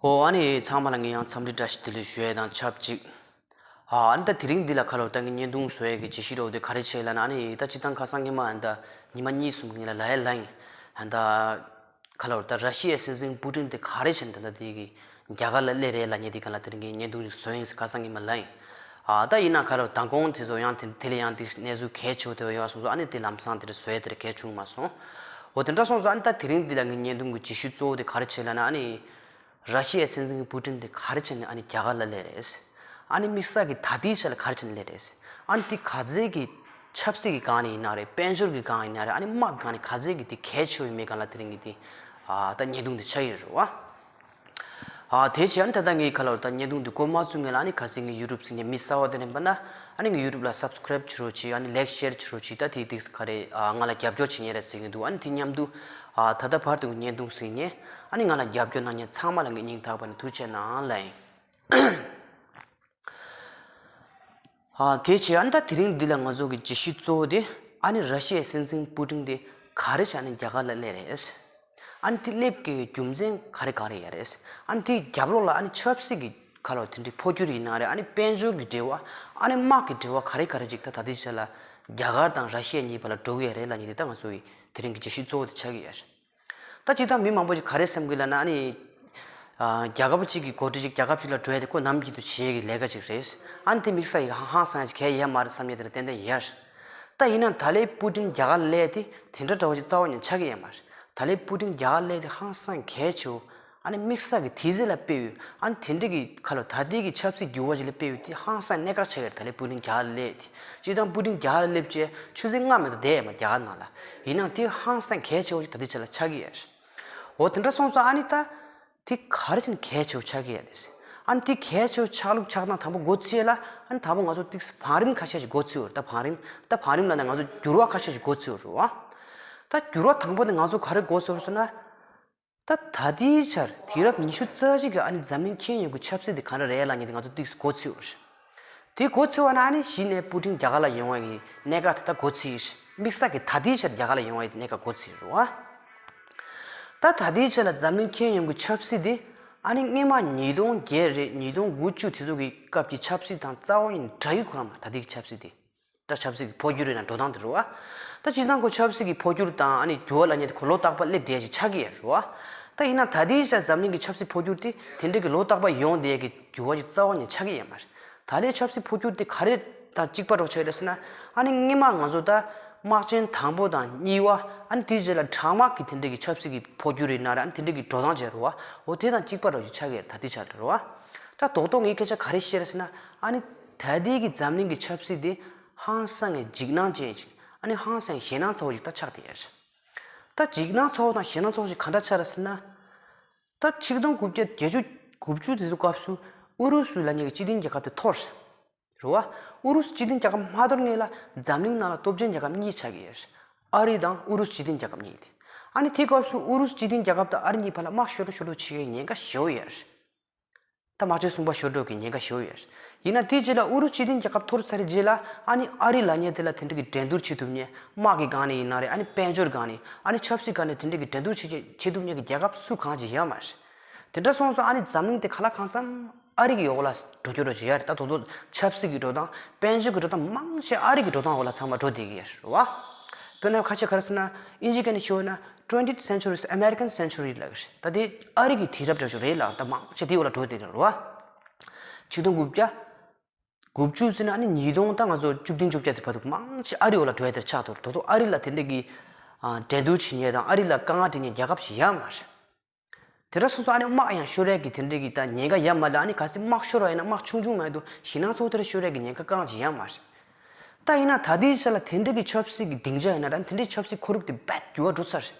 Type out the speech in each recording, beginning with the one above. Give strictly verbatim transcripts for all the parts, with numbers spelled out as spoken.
ཨོ་ཨ་ནི་ཚང་མ་ལ་ངས་ཡང་འཚམས་འདྲི་བཀྲ་ཤིས་བདེ་ལེགས་ཞུ་ཡས་དང་ཆབས་ཅིག་ཨ་ཨ་ནི་ད་དེ་རིང་འདི་ལ་ཁ་ལོ་ད་ངས་བརྙན་ཐུང་བཟོ་ཡས་ཀྱི་བརྗོད་གཞི་འདྲ་བོ་དེ་ག་རེ་བྱས་ལབ་ན། ཨ་ནི་ད་སྤྱིར་བཏང་ཁ་སང་ཉི་མ་ཨ་ནི་ད་ཉི་མ་གཉིས་གསུམ་གྱི་ལ་ཡ་ལ་ཡིན། ཨ་ནི་ད་ཁ་ལོ་ད་ར་ཤི་ཡའི་སྲིད་འཛིན་པུ་ཏིན་དེ་ག་རེ་བྱས་ནས་ད་ད་དེ་གི་རྒྱ་གར་ལ་སླེབས་རེད་ལབ་མཁན་དེ་ག་ལ་དེ་རིང་གི་བརྙན་ཐུང་ཞིག་བཟོ་ཡིན་ཟེར་ཁ་སང་ཉི་མ་ལབ་ཡིན། ཨ་ད་ཡིན་ན་ཁ་ལོ་མདང་དགོང་དེ་ཚོ་ཡང་དེ་དེ་ལ་ཡང་དེ་གནས་ཚུལ་གལ་ཆེ་བོ་དེ་ཡོད་སོང་ཙང་། ཨ་ནི་དེ་ལམ་སང་དེ་འདྲ་བཟོ་ཡས་དེ་འདྲ་གལ་བྱུང་མ་སོང་། འོ་དེ་འདྲ་སོང་ཙང་ཨ་ནི་ད་དེ་རིང་འདི་ལ་ངའི་བརྙན་ཐུང་གི་བརྗོད་གཞི་གཙོ་བོ་དེ་ག་རེ་བྱས་ལབ་ན། ཨ་ནི་ར་ཤི་ཡའི་སྲིད་འཛིན་པུ་ཏིན་དེ་ག་རེ་བྱས་ནས་ཨ་ནི་རྒྱ་གར་ལ་སླེབས་རེད། ཨ་ནི་དམིགས་བསལ་གྱི་ད་ལྟའི་ཆ་ལ་ག་རེ་བྱས་ནས་སླེབས་རེད། ཨ་ནི་དེ་ག་ཚད་ཀྱི་ཆབ་སྲིད་ཀྱི་སྒང་ནས་ཡིན་ན་རེད། དཔལ་འབྱོར་གྱི་སྒང་ཡིན་ན་རེད། ཨ་ནི་དམག་སྒང་ནས་ག་ཚད་ཀྱི་དེ་གལ་ཆེ་བོ་ཡིན་མིན་སྒང་ལ་དེ་རིང་གི་དེ་ཨ་ད་བརྙན་ཐུང་དེ་ཆགས་ཀྱི་ཡོད་རེད་བ། ཨ་དེ་བྱས་ཨ་ནི་ད་ལྟ་ངའི་ཁ་ལོ་ད་བརྙན་ཐུང་འདི་འགོ་མ་ཚུགས་སྔོན་ལ། ཨ་ནི་གལ་སྲིད་ངའི་ཡུ་ཊུབ་གཟིགས་མཁན་མི་གསར་བ་དེ་འདྲ་ཡིན་པ་ན། ཨ་ནི་ངའི་ཡུ་ཊུབ་ལ་སབ་སི་ཀ་རའིབ་བྱེད་རོགས་གྱིས། ཨ་ནི་ལའིཀ་ཤེར་བྱེད་རོགས་གྱིས། ད་དེ་དེ་ག་རེ་ཨ་ང་ལ་རྒྱབ་སྐྱོར་བྱེད་མཁན་རེད་ཟེར་གྱི་འདུག་ཨ་ནི་དེ་མཉམ་དུ་ཨ་ད་ལྟ་བར་དུ་བརྙན་ཐུང་གཟིགས་མཁན། ཨ་ནི་ང་ལ་རྒྱབ་སྐྱོར་གནང་མཁན་ཚང་མ་ལ་ངས་སྙིང་ཐག་པ་ནས་ཐུགས་རྗེ་གནང་ལབ་ཡིན། ཨ་དེ་བྱས་ཨ་ནི་ད་དེ་རིང་འདི་ལ་ང་ཚོ་གི་བརྗོད་གཞི་གཙོ་བོ་དེ། ཨ་ནི་ར་ཤི་ཡའི་སྲིད་འཛིན་པུ་ཏིན་དེ་ག་རེ་བྱས་ནས་རྒྱ་གར་ལ་སླེབས་རེད། ཨ་ནི་དེ་སླེབས་དགོས་ཀྱི་རྒྱུ་མཚན་ག་རེ་ག་རེ་ཡོད་རེད། ཨ་ནི་དེའི་རྒྱབ་ལོགས་ལ་ཨ་ནི་ཆབ་སྲིད་ཀྱི་ཁ་ལོ་དེ་འདྲའི་འཕོ་འགྱུར་ཡིན་ན་རེད། ཨ་ནི་དཔལ་འབྱོར་གྱི་འབྲེལ་བ། ཨ་ནི་དམག་གི་འབྲེལ་བ་ག་རེ་ག་རེ་ཅིག་ད་ད་ལྟའི་ཆ་ལ་རྒྱ་གར་དང་ར་ཤི་ཡ་གཉིས་བར་ལ་འགྲོ་གི་ཡོད་རེད་ལབ་མཁན་དེ་ད་ང་ཚོ་ཡི་དེ་རིང་གི་བརྗོད་གཞི་གཙོ་བོ་དེ་ཆགས་ཀྱི་ཡོད་རེད། ད་སྤྱིར་བཏང་མི་མང་པོ་ཞིག་ག་རེ་བསམ་གྱི་ལབ་ན། ཨ་ནི་ཨ་རྒྱལ་ཁབ་གཅིག་གི་འགོ་ཁྲིད་ཅིག་རྒྱལ་ཁབ་ཅིག་ལ་འགྲོ་ཡ་དེ་ཁོ་ནམ་རྒྱུན་དུ་བྱེད་ཡ་གི་ལས་ཀ་ཅིག་རེད། ཨ་ནི་དེ་དམིགས་བསལ་ཡི་ཧང་སང་ཡ་ཅིག་གང་ཡང་ཡོད་མ་རེད་བསམ་ཡ་དེ་འདྲ་ཏན་ཏན་ཡོད་རེད། ད་ཡིན་ནའང་ད་ལན་པུ་ཏིན་རྒྱ་གར་སླེབས་དེ་དེ་འདྲ་འདྲ་བོ་ཅིག་རྩ་བ་ནས་ཆགས་ཀྱི་ཡོད་མ་རེད། ད་ལན་པུ་ཏིན་རྒྱ་གར་སླེབས་དེ་ཧང་སང་གལ་ཆེ་བོ། ཨ་ནི་དམིགས་བསལ་གྱི་དེ་ཚོ་ལ་དཔེ་ཡོད། ཨ་ནི་དེ་འདྲ་གི་ཁ་ལོ་ད་ལྟའི་གི་ཆབ་སྲིད་འགྱུར་བ་ཞིག་ལ་དཔེ་ཡོད་དེ་ཧང་སང་གནད་འགག་ཆགས་ཀྱི་རེད། ད་ལན་པུ་ཏིན་རྒྱ་གར་སླེབས་དེ། སྤྱིར་བཏང་པུ་ཏིན་རྒྱ་གར་སླེབས་བྱས་ཆུ་ཚོད་ལྔ་མ་གཏོགས་བསྡད་ཡོད་མ་རེད་རྒྱ་གར་ནང་ལ། ཡིན་ནའང་དེ་ཧང་སང་གལ་ཆེ་བོ་ཞིག་ད་ལྟའི་ཆ་ལ་ཆགས་ཀྱི་ཡོད་རེད། འོ་དེ་འདྲ་སོང་ཙང་ཨ་ནི་ད་དེ་ག་རེ་བྱས་ནས་གལ་ཆེ་བོ་ཆགས་ཀྱི་ཡོད་རེད། ཨ་ནི་དེ་གལ་ཆེ་བོ་ཆགས་ལུགས་ཆགས་སྟངས་དང་པོ་འགོ་ཚུགས་ཡས་ལ། ཨ་ནི་དང་པོ་ང་ཚོ་ཏིག་བང་རིམ་ཁ་ཤས་ཤིག་འགོ་ཚུགས་ཡོད་རེད། ད་བང་རིམ་ད་བང་རིམ་ལབ་ན་ང་ཚོ་འགྱུར་བ་ཁ་ཤས་ཤིག་འགོ་ཚུགས་ཡོད་རེད་བ། ད་འགྱུར་བ་དང་པོ་དེ་ང་ཚོ་ག་རེ་འགོ་ཚུགས་ཡོད་ཟེར་ན། ད་ད་ལྟའི་ཆར་དུས་རབས་ཉི་ཤུ་རྩ་གཅིག་གི་ཨ་ནི་འཛམ་གླིང་ཁྱོན་ཡོངས་ཀྱི་ཆབ་སྲིད་དེ་ག་འདྲ་རེད་ལབ་མཁན་དེ་ང་ཚོ་ཏིག་འགོ་ཚུགས་ཡོད་རེད། དེ་འགོ་ཚུགས་པ་ན་ཨ་ནི་གཞི་ནས་པུ་ཏིན་རྒྱ་གར་ལ་ཡོང་བ་གི་གནད་འགག་དེ་ད་འགོ་ཚུགས་ཡོད་རེད། དམིགས་བསལ་གྱི་ད་ལྟའི་ཆར་རྒྱ་གར་ལ་ཡོང་བ་གི་གནད་འགག་འགོ་ཚུགས་ཡོད་རེད་བ། ད་ད་ལྟའི་ཆར་ལ་འཛམ་གླིང་ཁྱོན་ཡོངས་ཀྱི་ཆབ་སྲིད་དེ་ཨ་ནི་སྔོན་མ་ཉིས་སྟོང་བརྒྱད་རེད། ཉིས་སྟོང་དགུ་བཅུ་དེ་ཚོ་གི་སྐབས་ཀྱི་ཆབ་སྲིད་དང་རྩ་བ་ཉིད་ནས་འདྲ་ཡི་ཁོ་རང་མ་ད་ལྟའི་གི་ཆབ་སྲིད་དེ། ད་ཆབ་སྲིད་ཀྱི་འཕོ་འགྱུར་ཡིན་ན་འགྲོ་སྟངས་དེ་རེད་བ། ད་སྤྱིར་བཏང་ཁོ་ཆབ་སྲིད་ཀྱི་འཕོ་འགྱུར་དང་ཨ་ནི་འགྱུར་བ་ལབ་མཁན་དེ་ཁོ་ལོ་རྟག་པར་སླེབས་བསྡད་ཡ་ཞིག་ཆགས་ཀྱི་ཡོད་རེད་བ། ད་ཡིན་ན་ད་ལྟའི་ཆར་འཛམ་གླིང་གི་ཆབ་སྲིད་འཕོ་འགྱུར་དེ་དེ་འདྲ་གི་ལོ་རྟག་པར་ཡོང་བསྡད་ཡ་གི་འགྱུར་བ་ཞིག་རྩ་བ་ནས་ཆགས་ཀྱི་ཡོད་མ་རེད། ད་ལྟའི་ཆབ་སྲིད་འཕོ་འགྱུར་དེ་ག་རེ་དང་གཅིག་པ་འདྲ་བོ་ཆགས་ཀྱི་རེད་ཟེར་ན། ཨ་ནི་སྔོན་མ་ང་ཚོ་ད་དམག་ཆེན་དང་པོ་དང་གཉིས་པ། ཨ་ནི་དེའི་རྗེས་ལ་གྲང་དམག་གི་དེ་འདྲ་གི་ཆབ་སྲིད་ཀྱི་འཕོ་འགྱུར་ཡིན་ན་རེད། ཨ་ནི་དེ་འདྲ་གི་འགྲོ་སྟངས་བྱས་རེད་བ། འོ་དེ་དང་གཅིག་པ་འདྲ་བོ་ཞིག་ཆགས་ཀྱི་ཡོད་རེད་ད་ལྟའི་ཆར་དེ་རེད་བ། ད་རྡོག་རྡོག་ངས་སྐད་ཆ་ག་རེ་བཤད་རེད་ཟེར་ན། ཨ་ནི་ད་ལྟའི་གི་འཛམ་གླིང་གི་ཆབ་སྲིད་དེ་ཧང་སང་གི་འཇིགས་སྣང་ཅན་ཅིག་ཨ་ནི་ཧང་སང་གི་ཞེད་སྣང་ཚ་བོ་ཅིག་ད་ཆགས་བསྡད་ཡོད་རེད། ད་འཇིགས་སྣང་ཚ་བོ་དང་ཞེད་སྣང་ཚ་བོ་ཅིག་ག་འདྲ་ཆགས་རེད་ཟེར་ན། ད་ཆིག་སྟོང་དགུ་བརྒྱ་བརྒྱད་ཅུ་དགུ་བཅུ་དེ་ཚོ་སྐབས་སུ་ཨུ་རུ་སུ་ལབ་མཁན་གྱི་སྤྱི་མཐུན་རྒྱལ་ཁབ་དེ་འཐོར་རེད་བ། ཨུ་རུ་སུ་སྤྱི་མཐུན་རྒྱལ་ཁབ་མ་འཐོར་སྔོན་ལ་འཛམ་གླིང་ནང་ལ་སྟོབས་ཆེན་རྒྱལ་ཁབ་གཉིས་ཆགས་ཀྱི་ཡོད་རེད། ཨ་རི་དང་ཨུ་རུ་སུ་སྤྱི་མཐུན་རྒྱལ་ཁབ་གཉིས་དེ། ཨ་ནི་དེ་སྐབས་སུ་ཨུ་རུ་སུ་སྤྱི་མཐུན་རྒྱལ་ཁབ་དང་ཨ་རི་གཉིས་བར་ལ་དམག་ཤོར་འགྲོ་ཤོར་འགྲོ་བྱེད་ཡའི་ཉེན་ཁ་ཞེ་པོ་ཡོད་རེད། ད་དམག་ཆེན་གསུམ་པ་ཤོར་འགྲོ་གི་ཉེན་ཁ་ཞེ་པོ་ཡོད་རེད། ཡིན་ན་དེའི་རྗེས་ལ་ཨུ་རུ་སུ་སྤྱི་མཐུན་རྒྱལ་ཁབ་འཐོར་ཚར་རྗེས་ལ། ཨ་ནི་ཨ་རི་ལབ་མཁན་དེ་ལ་དེ་འདྲ་གི་འགྲན་བསྡུར་བྱེད་ཐུབ་མཁན། དམག་གི་སྒང་ནས་ཡིན་ན་རེད། ཨ་ནི་དཔལ་འབྱོར་སྒང་ནས། ཨ་ནི་ཆབ་སྲིད་སྒང་ནས་དེ་འདྲ་གི་འགྲན་བསྡུར་བྱེད་བྱེད་ཐུབ་མཁན་གྱི་རྒྱལ་ཁབ་སུ་གང་ཅིག་ཡོད་མ་རེད། དེ་འདྲ་སོང་ཙང་ཨ་ནི་འཛམ་གླིང་དེ་གང་ལ་གང་འཚམ་ཨ་རི་གི་འོག་ལ་འགྲོ་རྒྱུ་འདྲ་བོ་ཅིག་ཡོད་རེད། ད་དོ་དོ་ཆབ་སྲིད་ཀྱི་འགྲོ་སྟངས། དཔལ་འབྱོར་གྱི་འགྲོ་སྟངས། མང་ཆེ་ཨ་རི་གི་འགྲོ་སྟངས་འོག་ལ་ཚང་མ་འགྲོ་བསྡད་ཀྱི་ཡོད་རེད་བ། དཔེར་ན་ཁ་ཤས་ག་རེ་ཟེར་ན། དབྱིན་ཇི་སྐད་ནས་ཞུས་ན་twentieth century is American century ལབ་ཀྱི་རེད། ད་དེ་ཨ་རི་གི་དུས་རབས་འདྲ་བོ་ཅིག་རེད་ལབ། ད་མང་ཆེ་དེའི་འོག་ལ་འགྲོ་བསྡད་ཀྱི་རེད་བ། ཆིག་སྟོང་དགུ་བརྒྱ་དགུ་བཅུ་ཟེར་ན་ཨ་ནི་ཉིས་སྟོང་ད་ང་ཚོ་བཅུ་བདུན་བཅོ་བརྒྱད་ཙམ་བར་དུ་མང་ཆེ་ཨ་རི་འོག་ལ་འགྲོ་ཡ་དེར་ཆགས་འདུག་དོ་དོ་ཨ་རི་ལ་དེ་འདྲ་གི་ཨ་འགྲན་བསྡུར་བྱེད་མཁན་དང་ཨ་རི་ལ་དཀའ་ངལ་འཕྲད་མཁན་རྒྱལ་ཁབ་ཞིག་ཡོད་མ་རེད། དེ་འདྲ་སོང་ཙང་ཨ་ནི་དམག་ཡང་ཤོར་ཡ་གི་དེ་འདྲ་གི་ད་ཉེན་ཁ་ཡོད་མ་རེད། ཨ་ནི་གལ་སྲིད་དམག་ཤོར་བ་ཡིན་ན་དམག་ཆུང་ཆུང་མ་གཏོགས་ཞེད་སྣང་ཚ་བོ་དེ་འདྲ་ཤོར་ཡ་གི་ཉེན་ཁ་རྐྱང་ཅིག་ཡོད་མ་རེད། ད་ཡིན་ན་ད་ལྟའི་ཆ་ལ་དེ་འདྲ་གི་ཆབ་སྲིད་ཀྱི་སྡིངས་ཆ་ཡིན་ན་ར། དེ་འདྲའི་ཆབ་སྲིད་ཁོར་ཡུག་དེ་རྦད་འགྱུར་བ་འགྲོ་ཚར་རེད།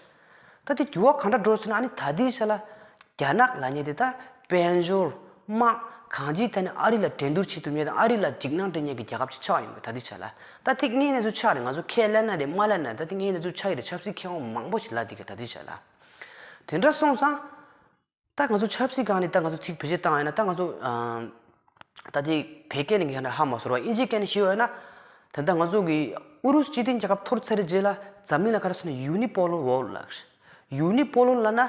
ད་དེ་འགྱུར་བ་གང་འདྲ་འགྲོ་ཟེར་ན། ཨ་ནི་ད་ལྟའི་ཆ་ལ་རྒྱ་ནག་ལབ་མཁན་དེ་ད་དཔལ་འབྱོར། དམག། གང་ཅིའི་ཐད་ནས་ཨ་རི་ལ་འགྲན་བསྡུར་བྱེད་ཐུབ་མཁན་དང་ཨ་རི་ལ་འཇིགས་སྣང་སྤྲད་མཁན་གྱི་རྒྱལ་ཁབ་ཅིག་ཆགས་ཡོང་གི། ད་ལྟའི་ཆ་ལ་ད་དེ་དངོས་གནས་ཚུལ་ཆགས་རེད། ང་ཚོ་ཁས་ལེན་ན་རེད་མ་ལེན་ན་རེད། ད་དེ་དངོས་གནས་ཚུལ་ཆགས་ཀྱི་རེད། ཆབ་སྲིད་མཁས་དབང་མང་པོ་ཞིག་ལབ་བསྡད་ཀྱི་རེད། ད་ལྟའི་ཆ་ལ་དེ་འདྲ་སོང་ཙང་། ད་ང་ཚོ་ཆབ་སྲིད་སྒང་ནས་ད་ང་ཚོ་ཚིག་བེད་སྤྱོད་བཏང་ཡོད་ན། ད་ང་ཚོ་ཨ་ད་ཅིག་བོད་སྐད་ནས་ཧ་མ་ཟེར་བ། དབྱིན་ཇིའི་སྐད་ནས་ཞུས་ཡོད་ན། ད་ལྟ་ང་ཚོ་གི་ཨུ་རུ་སུ་སྤྱི་མཐུན་རྒྱལ་ཁབ་འཐོར་ཚར་རྗེས་ལ་འཛམ་གླིང་ལ་ག་རེ་ཟེར་ན་unipolar world ལབ་ཀྱི་རེད། Unipolar ལབ་ན་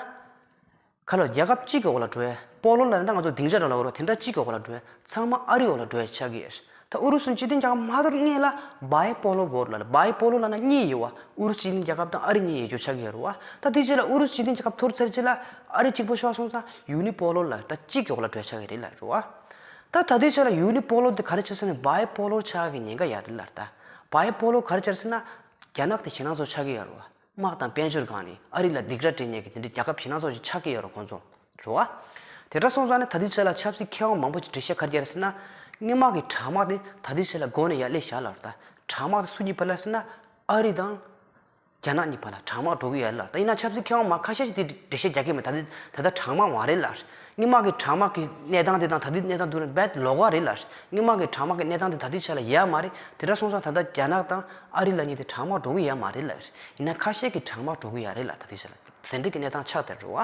ག་ལ་རྒྱལ་ཁབ་གཅིག་གི་འོག་ལ་འགྲོ་ཡ། པོ་ལོ་ལབ་ན་ད་ང་ཚོ་སྡིངས་ཆ་འདྲ་ལབ་དགོས་རེད། དེ་འདྲ་གཅིག་གི་འོག་ལ་འགྲོ་ཡ། ཚང་མ་ཨ་རིའི་འོག་ལ་འགྲོ་ཡ་ཆགས་ཀྱི་ཡོད། ད་ཨུ་རུ་སུ་སྤྱི་མཐུན་རྒྱལ་ཁབ་མ་གཏོགས་སྔོན་ལ་བའི་པོ་ལོ་བོར་ལབ་རེད། བའི་པོ་ལོ་ལབ་ན་གཉིས་ཡོད་པ། ཨུ་རུ་སུ་སྤྱི་མཐུན་རྒྱལ་ཁབ་དང་ཨ་རི་གཉིས་ཡོད་རྒྱུ་ཆགས་ཀྱི་ཡོད་རེད་བ། ད་དེའི་རྗེས་ལ་ཨུ་རུ་སུ་སྤྱི་མཐུན་རྒྱལ་ཁབ་འཐོར་ཚར་རྗེས་ལ་ཨ་རི་གཅིག་པོ་ཤོར་སོང་ཙང་ཡུ་ནི་པོ་ལོ་ལབ་ད་གཅིག་གི་འོག་ལ་འགྲོ་ཆགས་ཀྱི་རེད་ལབ་རེད་བ། ད་ད་དེའི་རྗེས་ལ་ཡུ་ནི་པོ་ལོ་དེ་ག་རེ་ཆགས་སོང་ནས་བའི་པོ་ལོ་ཆགས་ཀྱི་ཉེན་ཁ་ཡོད་རེད་ལབ་རེད། ད་བའི་པོ་ལོ་ག་རེ་ཆགས་སོང་ན་རྒྱ་ནག་དེ་ཞེད་སྣང་ཚོར་ཆགས་ཀྱི་ཡོད་རེད་བ། དམག་དང་དཔལ་འབྱོར་སྒང་ནས་ཨ་རི་ལ་སྡིགས་ར་སྤྲད་མཁན་གྱི་དེ་འདྲའི་རྒྱལ་ཁབ་ཞེད་སྣང་ཚོར་ཞིག་ཆགས་ཀྱི་ཡོད་རེད་ཁོང་ཚོ། རེད་བ། དེ་འདྲ་སོང་ཙང་ནི་ད་ལྟའི་ཆ་ལ་ཆབ་སྲིད་མཁས་དབང་མང་པོ་ཞིག་འགྲེལ་བཤད་ག་རེ་རྒྱག་རེད་ཟེར་ན། སྔོན་མ་གི་དྲག་དམག་དེ་ད་ལྟའི་ཆ་ལ་འགོ་ནས་ཡར་སླེབས་བཞག་ལབ་རེད་ད། དྲག་དམག་དེ་སུ་གཉིས་བར་ལ་ཟེར་ན། ཨ་རི་དང་། རྒྱ་ནག་གཉིས་བར་ལ་དྲག་དམག་འགྲོ་གི་ཡོད་ལབ། ད་ཡིན་ན་ཆབ་སྲིད་མཁས་དབང་མང་ཁ་ཤས་ཤིག་དེ་འགྲེལ་བཤད་རྒྱག་གི་མེད། ད་ལྟ་ད་ལྟ་དྲག་དམག་མ་རེད་ལབ། སྔོན་མ་གི་དྲག་དམག་གི་གནས་སྟངས་དེ་དང་ད་ལྟའི་གནས་སྟངས་དེ་རྦད་ལོགས་ཀ་རེད་ལབ། སྔོན་མ་གི་དྲག་དམག་གི་གནས་སྟངས་དེ་ད་ལྟའི་ཆ་ལ་ཡོད་མ་རེད། དེ་འདྲ་སོང་ཙང་ད་ལྟ་རྒྱ་ནག་དང་ཨ་རི་ལབ་མཁན་དེ་དྲག་དམག་འགྲོ་གི་ཡོད་མ་རེད་ལབ། ཡིན་ན་ཁ་ཤས་ཀྱིས་དྲག་དམག་འགྲོ་གི་ཡོད་རེད་ལབ་ད་ལྟའི་ཆ་ལ། དེ་འདྲ་གི་གནས་སྟངས་ཆགས་བསྡད་རེད་བ།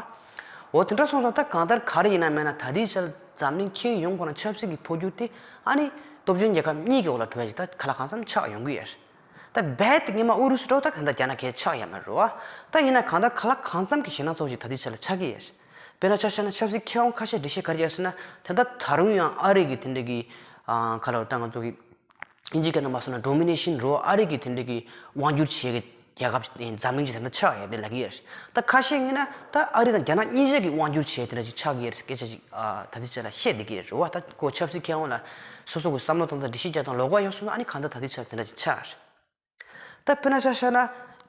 འོ་དེ་འདྲ་སོང་ཙང་ད་གང་ལྟར་ག་རེ་ཡིན་ན་མིན་ན་ད་ལྟའི་ཆར་འཛམ་གླིང་ཁྱོན་ཡོངས་ཁོ་ན་ཆབ་སྲིད་ཀྱི་འཕོ་འགྱུར་དེ་ཨ་ནི་སྟོབས་ཆེན་རྒྱལ་ཁབ་གཉིས་ཀྱི་འོག་ལ་འགྲོ་ཡ་ཞིག་ད་ག་ལ་གང་འཚམ་ཆགས་ཡོང་གི་ཡོད་རེད། ད་རྦད་དེ་སྔོན་མ་ཨུ་རུ་སུ་འགྲོ་ད་གང་ལྟར་རྒྱ་ནག་གས་ཆགས་ཡོད་མ་རེད་བ། ད་ཡིན་ན་གང་ལྟར་ག་ལ་གང་འཚམ་གྱི་ཞེད་སྣང་ཚོར་བ་ཞིག་ད་ལྟའི་ཆར་ལ་ཆགས་ཀྱི་ཡོད་རེད། དཔེར་ན་ཆ་བཞག་ན་ཆབ་སྲིད་མཁས་དབང་ཁ་ཤས་འགྲེལ་བཤད་ག་རེ་བརྒྱབ་ཟེར་ན་ད་ལྟ་ད་རུང་ཡང་ཨ་རི་གི་དེ་འདྲ་གི་ཨ་ག་ལ་ད་ང་ཚོ་གི་ཨིན་ཇི་སྐད་ནང་མ་སོང་ན་ཌོ་མི་ནེ་ཤན་རོ་ཨ་རི་གི་དེ་འདྲ་གི་དབང་སྒྱུར་བྱེད་ཀྱི་རྒྱལ་ཁབ་འཛམ་གླིང་གི་དེ་འདྲ་ཆགས་ཡོད་རེད་ལབ་ཀྱི་ཡོད་རེད། ད་ཁ་ཤས་ངོས་ནས་ད་ཨ་རི་དང་རྒྱ་ནག་གཉིས་ཆ་གི་དབང་སྒྱུར་བྱེད་དེ་འདྲ་ཅིག་ཆགས་ཀྱི་ཡོད་རེད་སྐད་ཆ་ཅིག་ཨ་ད་ལྟའི་ཆ་ལ་བཤད་བསྡད་ཀྱི་ཡོད་རེད་བ། ད་ཁོ་ཆབ་སྲིད་མཁས་དབང་ལ་སོ་སོ་གི་བསམ་བློ་བཏང་སྟངས་འགྲེལ་བཤད་རྒྱག་སྟངས་ལོགས་ཀ་ཡོང་སོང་ན་ཨ་ནི་གང་ལྟར་ད་ལྟའི་ཆ་ལ་དེ་འདྲ་ཅིག་ཆགས་རེད། ད་དཔེར་ན་ཆ་བཞག་ན་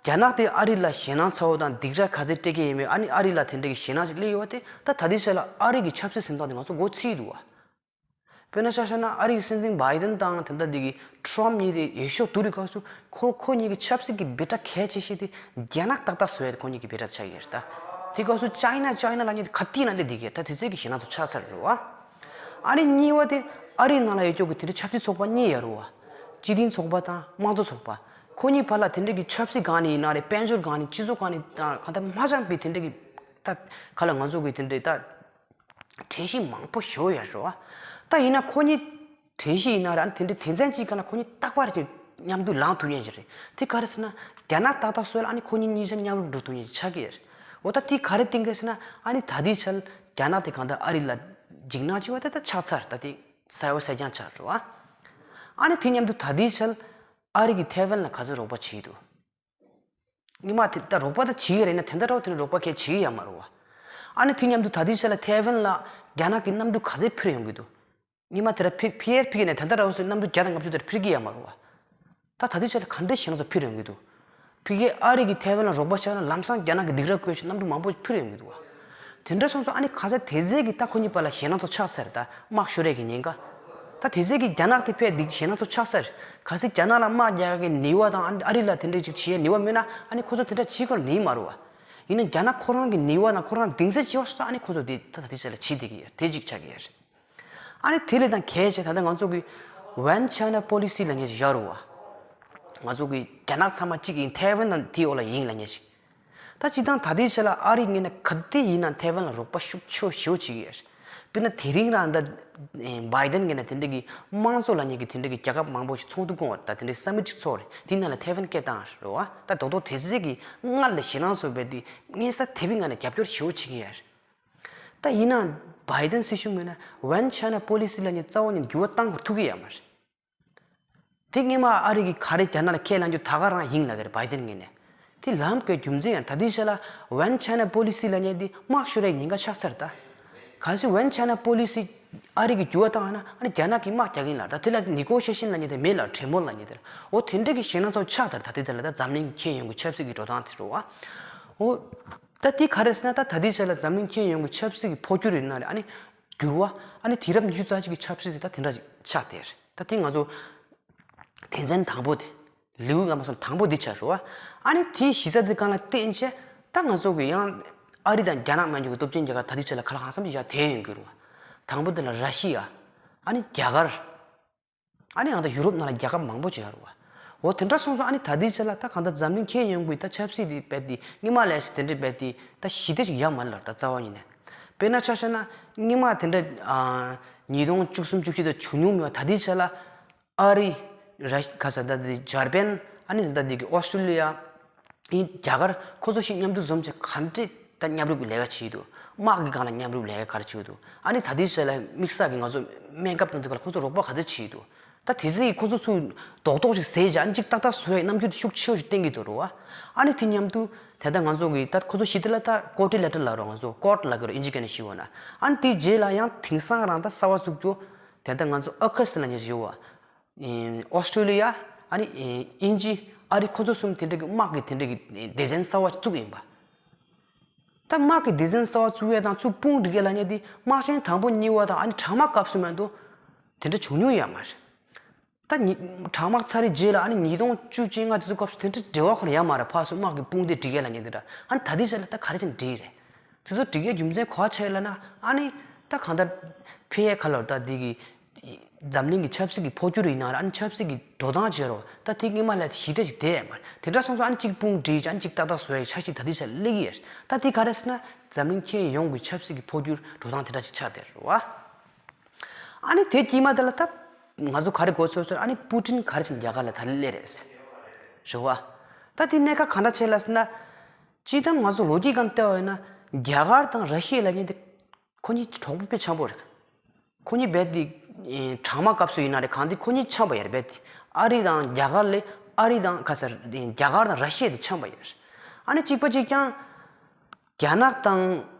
རྒྱ་ནག་དེ་ཨ་རི་ལ་ཞེད་སྣང་ཚ་བོ་དང་སྡིགས་ར་ག་ཚད་སྤྲད་ཀྱི་ཡིན་མིན་ཨ་ནི་ཨ་རི་ལ་དེ་འདྲ་གི་ཞེད་སྣང་ཅིག་སླེབས་ཡོད་པ་དེ་ད་ད་ལྟའི་ཆ་ལ་ཨ་རི་གི་ཆབ་སྲིད་སེམས་ཐག་དེ་ང་ཚོ་མགོ་ཚོས་འདུག་བ། དཔེར་ན་ཆ་བཞག་ན་ཨ་རིའི་སྲིད་འཛིན་བྷའི་ཏན་དང་དེ་འདྲ་འདི་གི་ཊྲམ་ཕ་གཉིས་དེ་འོས་ཤོག་བསྡུར་བའི་སྐབས་སུ་ཁོ་ཁོ་གཉིས་ཀྱི་ཆབ་སྲིད་ཀྱི་འབོད་སྒྲ་གལ་ཆེ་ཤོས་དེ་རྒྱ་ནག་ཏག་ཏག་བཟོ་ཡ་དེ་ཁོ་གཉིས་ཀྱི་འབོད་སྒྲ་ཆགས་ཀྱི་རེད་ད། དེ་སྐབས་སུ་ཅའི་ན་ཅའི་ན་ལབ་མཁན་དེ་ག་དུས་ན་སླེབས་བསྡད་ཀྱི་རེད་ད། དེ་ཚོའི་གི་ཞེད་སྣང་ཚོ་ཆགས་ཚར་རེད་བ། ཨ་ནི་གཉིས་པ་དེ་ཨ་རིའི་ནང་ལ་ཡོད་ཀྱོག་གི་དེ་འདྲ་ཆབ་སྲིད་ཚོགས་པ་གཉིས་ཡོད་རེད་བ། སྤྱི་མཐུན་ཚོགས་པ་དང་དམངས་གཙོ་ཚོགས་པ། ཁོ་གཉིས་བར་ལ་དེ་འདྲ་གི་ཆབ་སྲིད་སྒང་ནས་ཡིན་ན་རེད། དཔལ་འབྱོར་སྒང་ནས་སྤྱི་ཚོགས་སྒང་ནས་ད་གང་ལྟར་མ་འཆམ་པའི་དེ་འདྲ་གི་ད་ག་ལ་ང་ཚོ་གི་དེ་འདྲ་ད། གྲོས་གཞི་མང་པོ་ཞེ་པོ་ཡོད་རེད་བ། ད་ཡིན་ན་ཁོ་གཉིས་གྲོས་གཞི་ཡིན་ན་རེད། ཨ་ནི་དེ་འདྲའི་དོན་ཚན་གཅིག་སྒང་ལ་ཁོ་གཉིས་རྟག་པར་གྱི་མཉམ་དུ་ལངས་ཐུབ་མཁན་ཞིག་རེད། དེ་ག་རེ་ཟེར་ན་རྒྱ་ནག་ཏག་ཏག་བཟོས་ལ་ཨ་ནི་ཁོ་གཉིས་གཉིས་ཆ་མཉམ་རུབ་འགྲོ་ཐུབ་མཁན་ཞིག་ཆགས་ཀྱི་ཡོད་རེད། འོ་ད་དེ་ག་རེ་བསྟན་གྱི་ཟེར་ན་ཨ་ནི་ད་ལྟའི་ཆར་རྒྱ་ནག་དེ་གང་ལྟར་ཨ་རི་ལ་འཇིགས་སྣང་ཆེ་བ་དེ་ད་ཆགས་ཚར། ད་དེ་ས་ཡོ་ས་རྐྱང་ཆགས་རེད་བ། ཨ་ནི་དེ་མཉམ་དུ་ད་ལྟའི་ཆར་ཨ་རི་གིས་ཐའེ་ཝན་ལ་ག་ཚོད་རོགས་པ་བྱས་འདུག་སྔོན་མ་དེ་ད་རོགས་པ་ད་བྱེད་ཀྱི་རེད་ན་དེ་འདྲ་རོགས་དེ་རོགས་པ་གས་བྱེད་ཀྱི་ཡོད་མ་རེད་བ། ཨ་ནི་དེ་མཉམ་དུ་ད་ལྟའི་ཆ་ལ་ཐའེ་ཝན་ལ་རྒྱ་ནག་གིས་གནམ་གྲུ་ག་ཚད་ཕུལ་ཡོང་གི་འདུག་སྔོན་མ་དེ་ར་ཕི་ཕི་ཡར་ཕི་གི་ནས་དེ་འདྲ་རོགས་སུ་གནམ་གྲུ་བརྒྱ་དང་ལྔ་བཅུ་དེར་ཕུལ་གྱི་ཡོད་མ་རེད་བ། ད་ད་ལྟའི་ཆ་ལ་ག་འདྲ་ཞེ་ན་ཚོ་ཕུལ་ཡོང་གི་འདུག་ཕི་གི་ཨ་རི་གིས་ཐའེ་ཝན་ལ་རོགས་པ་བྱས་ན་ལམ་སང་རྒྱ་ནག་གི་སྡིགས་ར་བསྐུལ་ཞིག་གནམ་གྲུ་མང་པོ་ཕུལ་ཡོང་གི་འདུག་བ། དེ་འདྲ་སོང་ཙང་ཨ་ནི་ག་ཚད་དེ་ཚད་ཀྱི་ད་ཁོ་གཉིས་བར་ལ་ཞེད་སྣང་ཚོ་ཆགས་ཚར། ད་དམག་ཤོར་ཡས་ཀྱི་ཉེན་ཁ། ད་དེ་ཚད་ཀྱི་རྒྱ་ནག་དེ་ཕེབས་འདི་ཞེད་སྣང་ཚོ་ཆགས་ཚར། གལ་སྲིད་རྒྱ་ནག་ལ་དམག་རྒྱག་ཡས་ཀྱི་ནུས་པ་དང་ཨ་ཨ་རི་ལ་དེ་འདྲ་ཅིག་བྱེད་ཡས་ནུས་པ་མེད་ན་ཨ་ནི་ཁོ་ཚོ་དེ་འདྲ་བྱེད་དགོས་ནི་མ་རེད་བ། ཡིན་ན་རྒྱ་ནག་ཁོ་རང་གི་ནུས་པ་དང་ཁོ་རང་གདེང་ཚད་ཅིག་ཡོད་སོང་ཙང་ཨ་ནི་ཁོ་ཚོ་དེ་ད་ད་དེ་ཆ་ལ་བྱེད་བསྡད་ཀྱི་ཡོད་དེ་ཅིག་ཆགས་ཀྱི་ཡོད་རེད། ཨ་ནི་དེ་ལས་དང་གལ་ཆེ་ད་ལྟ་ང་ཚོ་གི་One China Policy ལབ་མཁན་ཞིག་ཡོད་རེད་བ། ང་ཚོ་གི་རྒྱ་ནག་ཚང་མ་གཅིག་ཡིན། ཐའེ་ཝན་དང་དེའི་འོག་ལ་ཡིན་ལབ་མཁན་ཞིག་ད་སྤྱིར་བཏང་ད་ལྟའི་ཆ་ལ་ཨ་རི་ངོས་ནས་ག་དུས་ཡིན་ན་ཐའེ་ཝན་ལ་རོགས་པ་ཤུགས་ཆེ་ཞེ་པོ་བྱེད་ཀྱི་ཡོད་རེད། དཔེར་ན་དེ་རིང་རང་ད་བྷའི་ཏན་ངོས་ནས་དེ་འདྲ་གི་དམངས་གཙོ་ལབ་མཁན་གྱི་དེ་འདྲ་གི་རྒྱལ་ཁབ་མང་པོ་ཞིག་ཚོགས་འདུ་བསྐོང་བ་ད་དེ་འདྲའི་སམ་མིཊ་ཅིག་ཚོགས་རེད། དེའི་ནང་ལ་ཐའེ་ཝན་སྐད་བཏང་རེད་བ། ད་རྡོག་རྡོག་དེ་ཚོ་གི་སྔར་ལས་ཞེད་སྣང་བཟོ་བའི་དེ་མངོན་གསལ་དོད་པོའི་ངང་ནས་རྒྱབ་སྐྱོར་ཞེ་པོ་བྱེད་ཀྱི་ཡོད་རེད། ད་ཡིན་ནའང་བྷའི་ཏན་སྲིད་གཞུང་ངོས་ནས་One China Policy ལབ་མཁན་རྩ་བ་ནས་འགྱུར་བ་གཏང་དགོས་ཐུག་གི་ཡོད་མ་རེད། དེ་སྔོན་མ་ཨ་རི་གིས་ག་རེ་རྒྱ་ནག་ལ་ཁས་བླངས་རྒྱུ་ད་ག་རང་ཡིན་ལབ་ཀྱི་རེད་བྷའི་ཏན་ངོས་ནས། དེ་ལམ་བཀོད་རྒྱུ་མཚན་ཡང་ད་ལྟའི་ཆ་ལ་One China Policy ལབ་མཁན་དེ་དམག་ཤོར་ཡའི་ཉེན་ཁ་ཆགས་ཚར་ད། གལ་སྲིད་One China Policy ཨ་རི་གིས་འགྱུར་བ་བཏང་ན་ཨ་ནི་རྒྱ་ནག་གིས་དམག་རྒྱག་གི་ཡིན་ལབ། ད་དེ་ལ་ནི་གོ་ཤེ་ཤན་ལབ་མཁན་དེ་མེད་ལབ། གྲོས་མོལ་ལབ་མཁན་དེ་ལ་འོ་དེ་འདྲ་གི་ཞེད་སྣང་ཚོར་ཆགས་ཚར། ད་ལྟའི་ཆ་ལ་ད་འཛམ་གླིང་ཁྱོན་ཡོངས་ཀྱི་ཆབ་སྲིད་ཀྱི་འགྲོ་སྟངས་དེ་རེད་བ། འོ། ད་དེ་ག་རེ་ཟེར་ན་ད་ད་ལྟའི་ཆ་ལ་འཛམ་གླིང་ཁྱོན་ཡོངས་ཀྱི་ཆབ་སྲིད་ཀྱི་འཕོ་འགྱུར་ཡིན་ན་རེད། ཨ་ནི་འགྱུར་བ། ཨ་ནི་དུས་རབས་ཉི་ཤུ་རྩ་གཅིག་གི་ཆབ་སྲིད་དེ་ད་དེ་འདྲ་ཞིག་ཆགས་བསྡད་རེད། ད་དེ་ང་ཚོ་དོན་ཚན་དང་པོ་དེ་ལེའུ་ལ་མ་སོང་དང་པོ་འདི་ཆགས་རེད་བ། ཨ་ནི་དེའི་གཞི་རྩ་དེ་སྒང་ལ་བརྟེན་བྱས་ད་ང་ཚོ་གི་ཡང་ཨ་རི་དང་རྒྱ་ནག་མན་ཆད་ཀྱི་སྟོབས་ཆེན་རྒྱལ་ཁབ་ད་ལྟའི་ཆ་ལ་ག་ལ་གང་འཚམ་ཞིག་ཡར་དེད་ཡོང་གི་རེད་བ། དང་པོ་དེ་ལ་ར་ཤི་ཡ། ཨ་ནི་རྒྱ་གར། ཨ་ནི་ཡང་ད་ཡུ་རོབ་ནང་ལ་རྒྱལ་ཁབ་མང་པོ་ཅིག་ཡོད་རེད་བ། འོ་དེ་འདྲ་སོང་ཙང་ཨ་ནི་ད་ལྟའི་ཆ་ལ་ད་གང་ལྟར་འཛམ་གླིང་ཁྱོན་ཡོངས་ཀྱི་ད་ཆབ་སྲིད་དེ་རྦད་དེ་སྔོན་མ་ལས་དེ་འདྲ་རྦད་དེ་ད་ཞི་བདེ་ཅིག་ཡོད་མ་རེད་ལབ། ད་རྩ་བ་ཉིད་ནས། དཔེར་ན་ཆ་བཞག་ན་སྔོན་མ་དེ་འདྲ་ཨ་ཉིས་སྟོང་བཅུ་གསུམ་བཅུ་བཞི་དང་བྱུང་མྱོང་མེད་པ་ད་ལྟའི་ཆ་ལ་ཨ་རི། ར་ཤི་ག་ས་ད་དེ་འཇར་པན། ཨ་ནི་ད་དེ་གི་ཨོ་སི་ཀྲོ་ལི་ཡ། ཨིན། རྒྱ་གར་ཁོ་ཚོ་ཞིག་མཉམ་དུ་འཛོམས་བྱས་ག་འདྲས་ ད་མཉམ་རུབ་ཀྱི་ལས་ཀ་བྱེད་ཀྱི་འདུག་དམག་གི་སྒང་ལ་མཉམ་རུབ་ལས་ཀ་ག་རེ་བྱེད་ཀྱི་འདུག་ཨ་ནི་ད་ལྟའི་ཆ་ལ་དམིགས་བསལ་གྱི་ང་ཚོ་སྨན་ཁབ་དང་དེ་ག་ལ་ཁོ་ཚོ་རོགས་པ་ག་ཚོད་བྱེད་ཀྱི་འདུག་ད་དེ་ཚོ་ཡིས་ཁོ་ཚོ་ཚུར་རྡོག་རྡོག་ཅིག་ཟས་བྱས་ཨ་ནི་གཅིག་ཏག་ཏག་བཟོ་ཡའི་རྣམ་འགྱུར་དེ་ཤུགས་ཆེ་བ་ཞིག་བསྟན་གྱི་འདུག་རེད་བ། ཨ་ནི་དེ་མཉམ་དུ་དེ་ལྟར་ང་ཚོ་གི་ད་ཁོ་ཚོ་ཞི་བདེ་ལ་ད་ཀོ་ཊི་ལེ་ཊར་ལབ་རོགས། ང་ཚོ་ཀོ་ཊི་ལབ་ཀྱི་རེད་ཨིན་ཇི་སྐད་ནས་ཞུ་བ་ན། ཨ་ནི་དེའི་རྗེས་ལ་ཡང་དེང་སང་རང་ད་གསར་བ་བཙུགས་རྒྱུ་དེ་ལྟར་ང་ཚོ་ཨ་ཁུ་སི་ལབ་མཁན་ཞིག་ཡོད་བ། ཨོ་སི་ཀྲི་ལི་ཡ། ཨ་ནི་ཨིན་ཇི། ཨ་རི། ཁོ་ཚོ་གསུམ་དེ་འདྲ་གི་དམག་གི་དེ་འདྲ་གི་སྡེ་ཚན་གསར་བ་བཙུགས་ཡིན་པ། ད་དམག་གི་སྡེ་ཚན་གསར་བ་བཙུགས་ཡས་དང་ཚུར་དཔུང་སྒྲིག་ཡས་ལབ་མཁན་དེ་དམག་ཆེན་དང་པོ་གཉིས་པ་དང་ཨ་ནི་གྲང་དམག་སྐབས་སུ་མ་གཏོགས་དེ་འདྲ་བྱུང་མྱོང་ཡོད་མ་རེད། ད་ཉི་གྲང་དམག་ཚར་བའི་རྗེས་ལ་ཨ་ནི་ཉིས་སྟོང་བཅུ་བཅོ་ལྔ་དེ་ཚོ་སྐབས་སུ་དེ་འདྲ་འབྲེལ་བ་ཁོ་རང་ཡོད་མ་རེད། ཕར་ཚུར་དམག་གི་དཔུང་སྡེ་སྒྲིག་ཡས་ལབ་མཁན་དེ་འདྲ། ཨ་ནི་ད་ལྟའི་ཆ་ལ་ད་ག་རེ་བྱས་ནས་སྒྲིག་རེད། དེ་ཚོ་སྒྲིག་ཡས་རྒྱུ་མཚན་ག་བ་ཆགས་ཡོད་ལབ་ན་ཨ་ནི་ད་གང་ལྟར་ཕེ་ཡས་ག་ལོར་ད་འདི་གི་འཛམ་གླིང་གི་ཆབ་སྲིད་ཀྱི་འཕོ་འགྱུར་ཡིན་ན་ར། ཨ་ནི་ཆབ་སྲིད་ཀྱི་འགྲོ་སྟངས་བྱེད་རོགས། ད་དེ་སྔོན་མ་ལས་ཞི་བདེ་ཞིག་བསྡད་ཡོད་མ་རེད། དེ་འདྲ་སོང་ཙང་ཨ་ནི་གཅིག་དཔུང་སྒྲིག་ཅིག་ཨ་ནི་གཅིག་ཏག་ཏག་བཟོ་ཡ་འཆར་གཞི་ད་ལྟའི་ཆ་ལ་སླེབས་ཀྱི་ཡོད་རེད། ད་དེ་ག་རེ་ཟེར་ན་འཛམ་གླིང་ཁྱོན་ཡོངས་ཀྱི་ཆབ་སྲིད་ཀྱི་འཕོ་འགྱུར་འགྲོ་སྟངས་དེ་འདྲ་ཞིག་ཆགས་བསྡད་རེད་བ། ཨ་ནི་དེ་དཀྱིལ་མ་དེ་ལ་ད་ང་ཚོ་ག་རེ་གོ་ཚོད་ཟེར། ཨ་ནི་པུ་ཏིན་ག་རེ་བྱས་ནས་རྒྱ་གར་ལ་ད་ལན་སླེབས་རེད་ཟེར། རེད་བ། ད་དེ་གནད་འགག་ག་འདྲ་ཆེ་ལབ་ཟེར་ན། སྤྱིར་བཏང་ང་ཚོ་ལོ་རྒྱུས་སྒང་བལྟས་པ་ཡིན་ན་རྒྱ་གར་དང་ར་ཤི་ཡ་ལབ་མཁན་དེ་ཁོ་གཉིས་གྲོགས་པོ་དཔེ་འཆམ་པོ་རེད། ཁོ་གཉིས་རྦད་དེ་ཨེ་གྲང་དམག་སྐབས་སུ་ཡིན་ན་རེད། གང་དེ་ཁོ་གཉིས་འཆམ་པ་ཡོད་རེད། རྦད་དེ་ཨ་རི་དང་རྒྱ་གར་ལས་ཨ་རི་དང་ག་ས་རྒྱ་གར་དང་ར་ཤི་ཡ་དེ་འཆམ་པ་ཡོད་རེད། ཨ་ནི་གཅིག་པ་གཅིག་རྐྱང་རྒྱ་ནག་དང་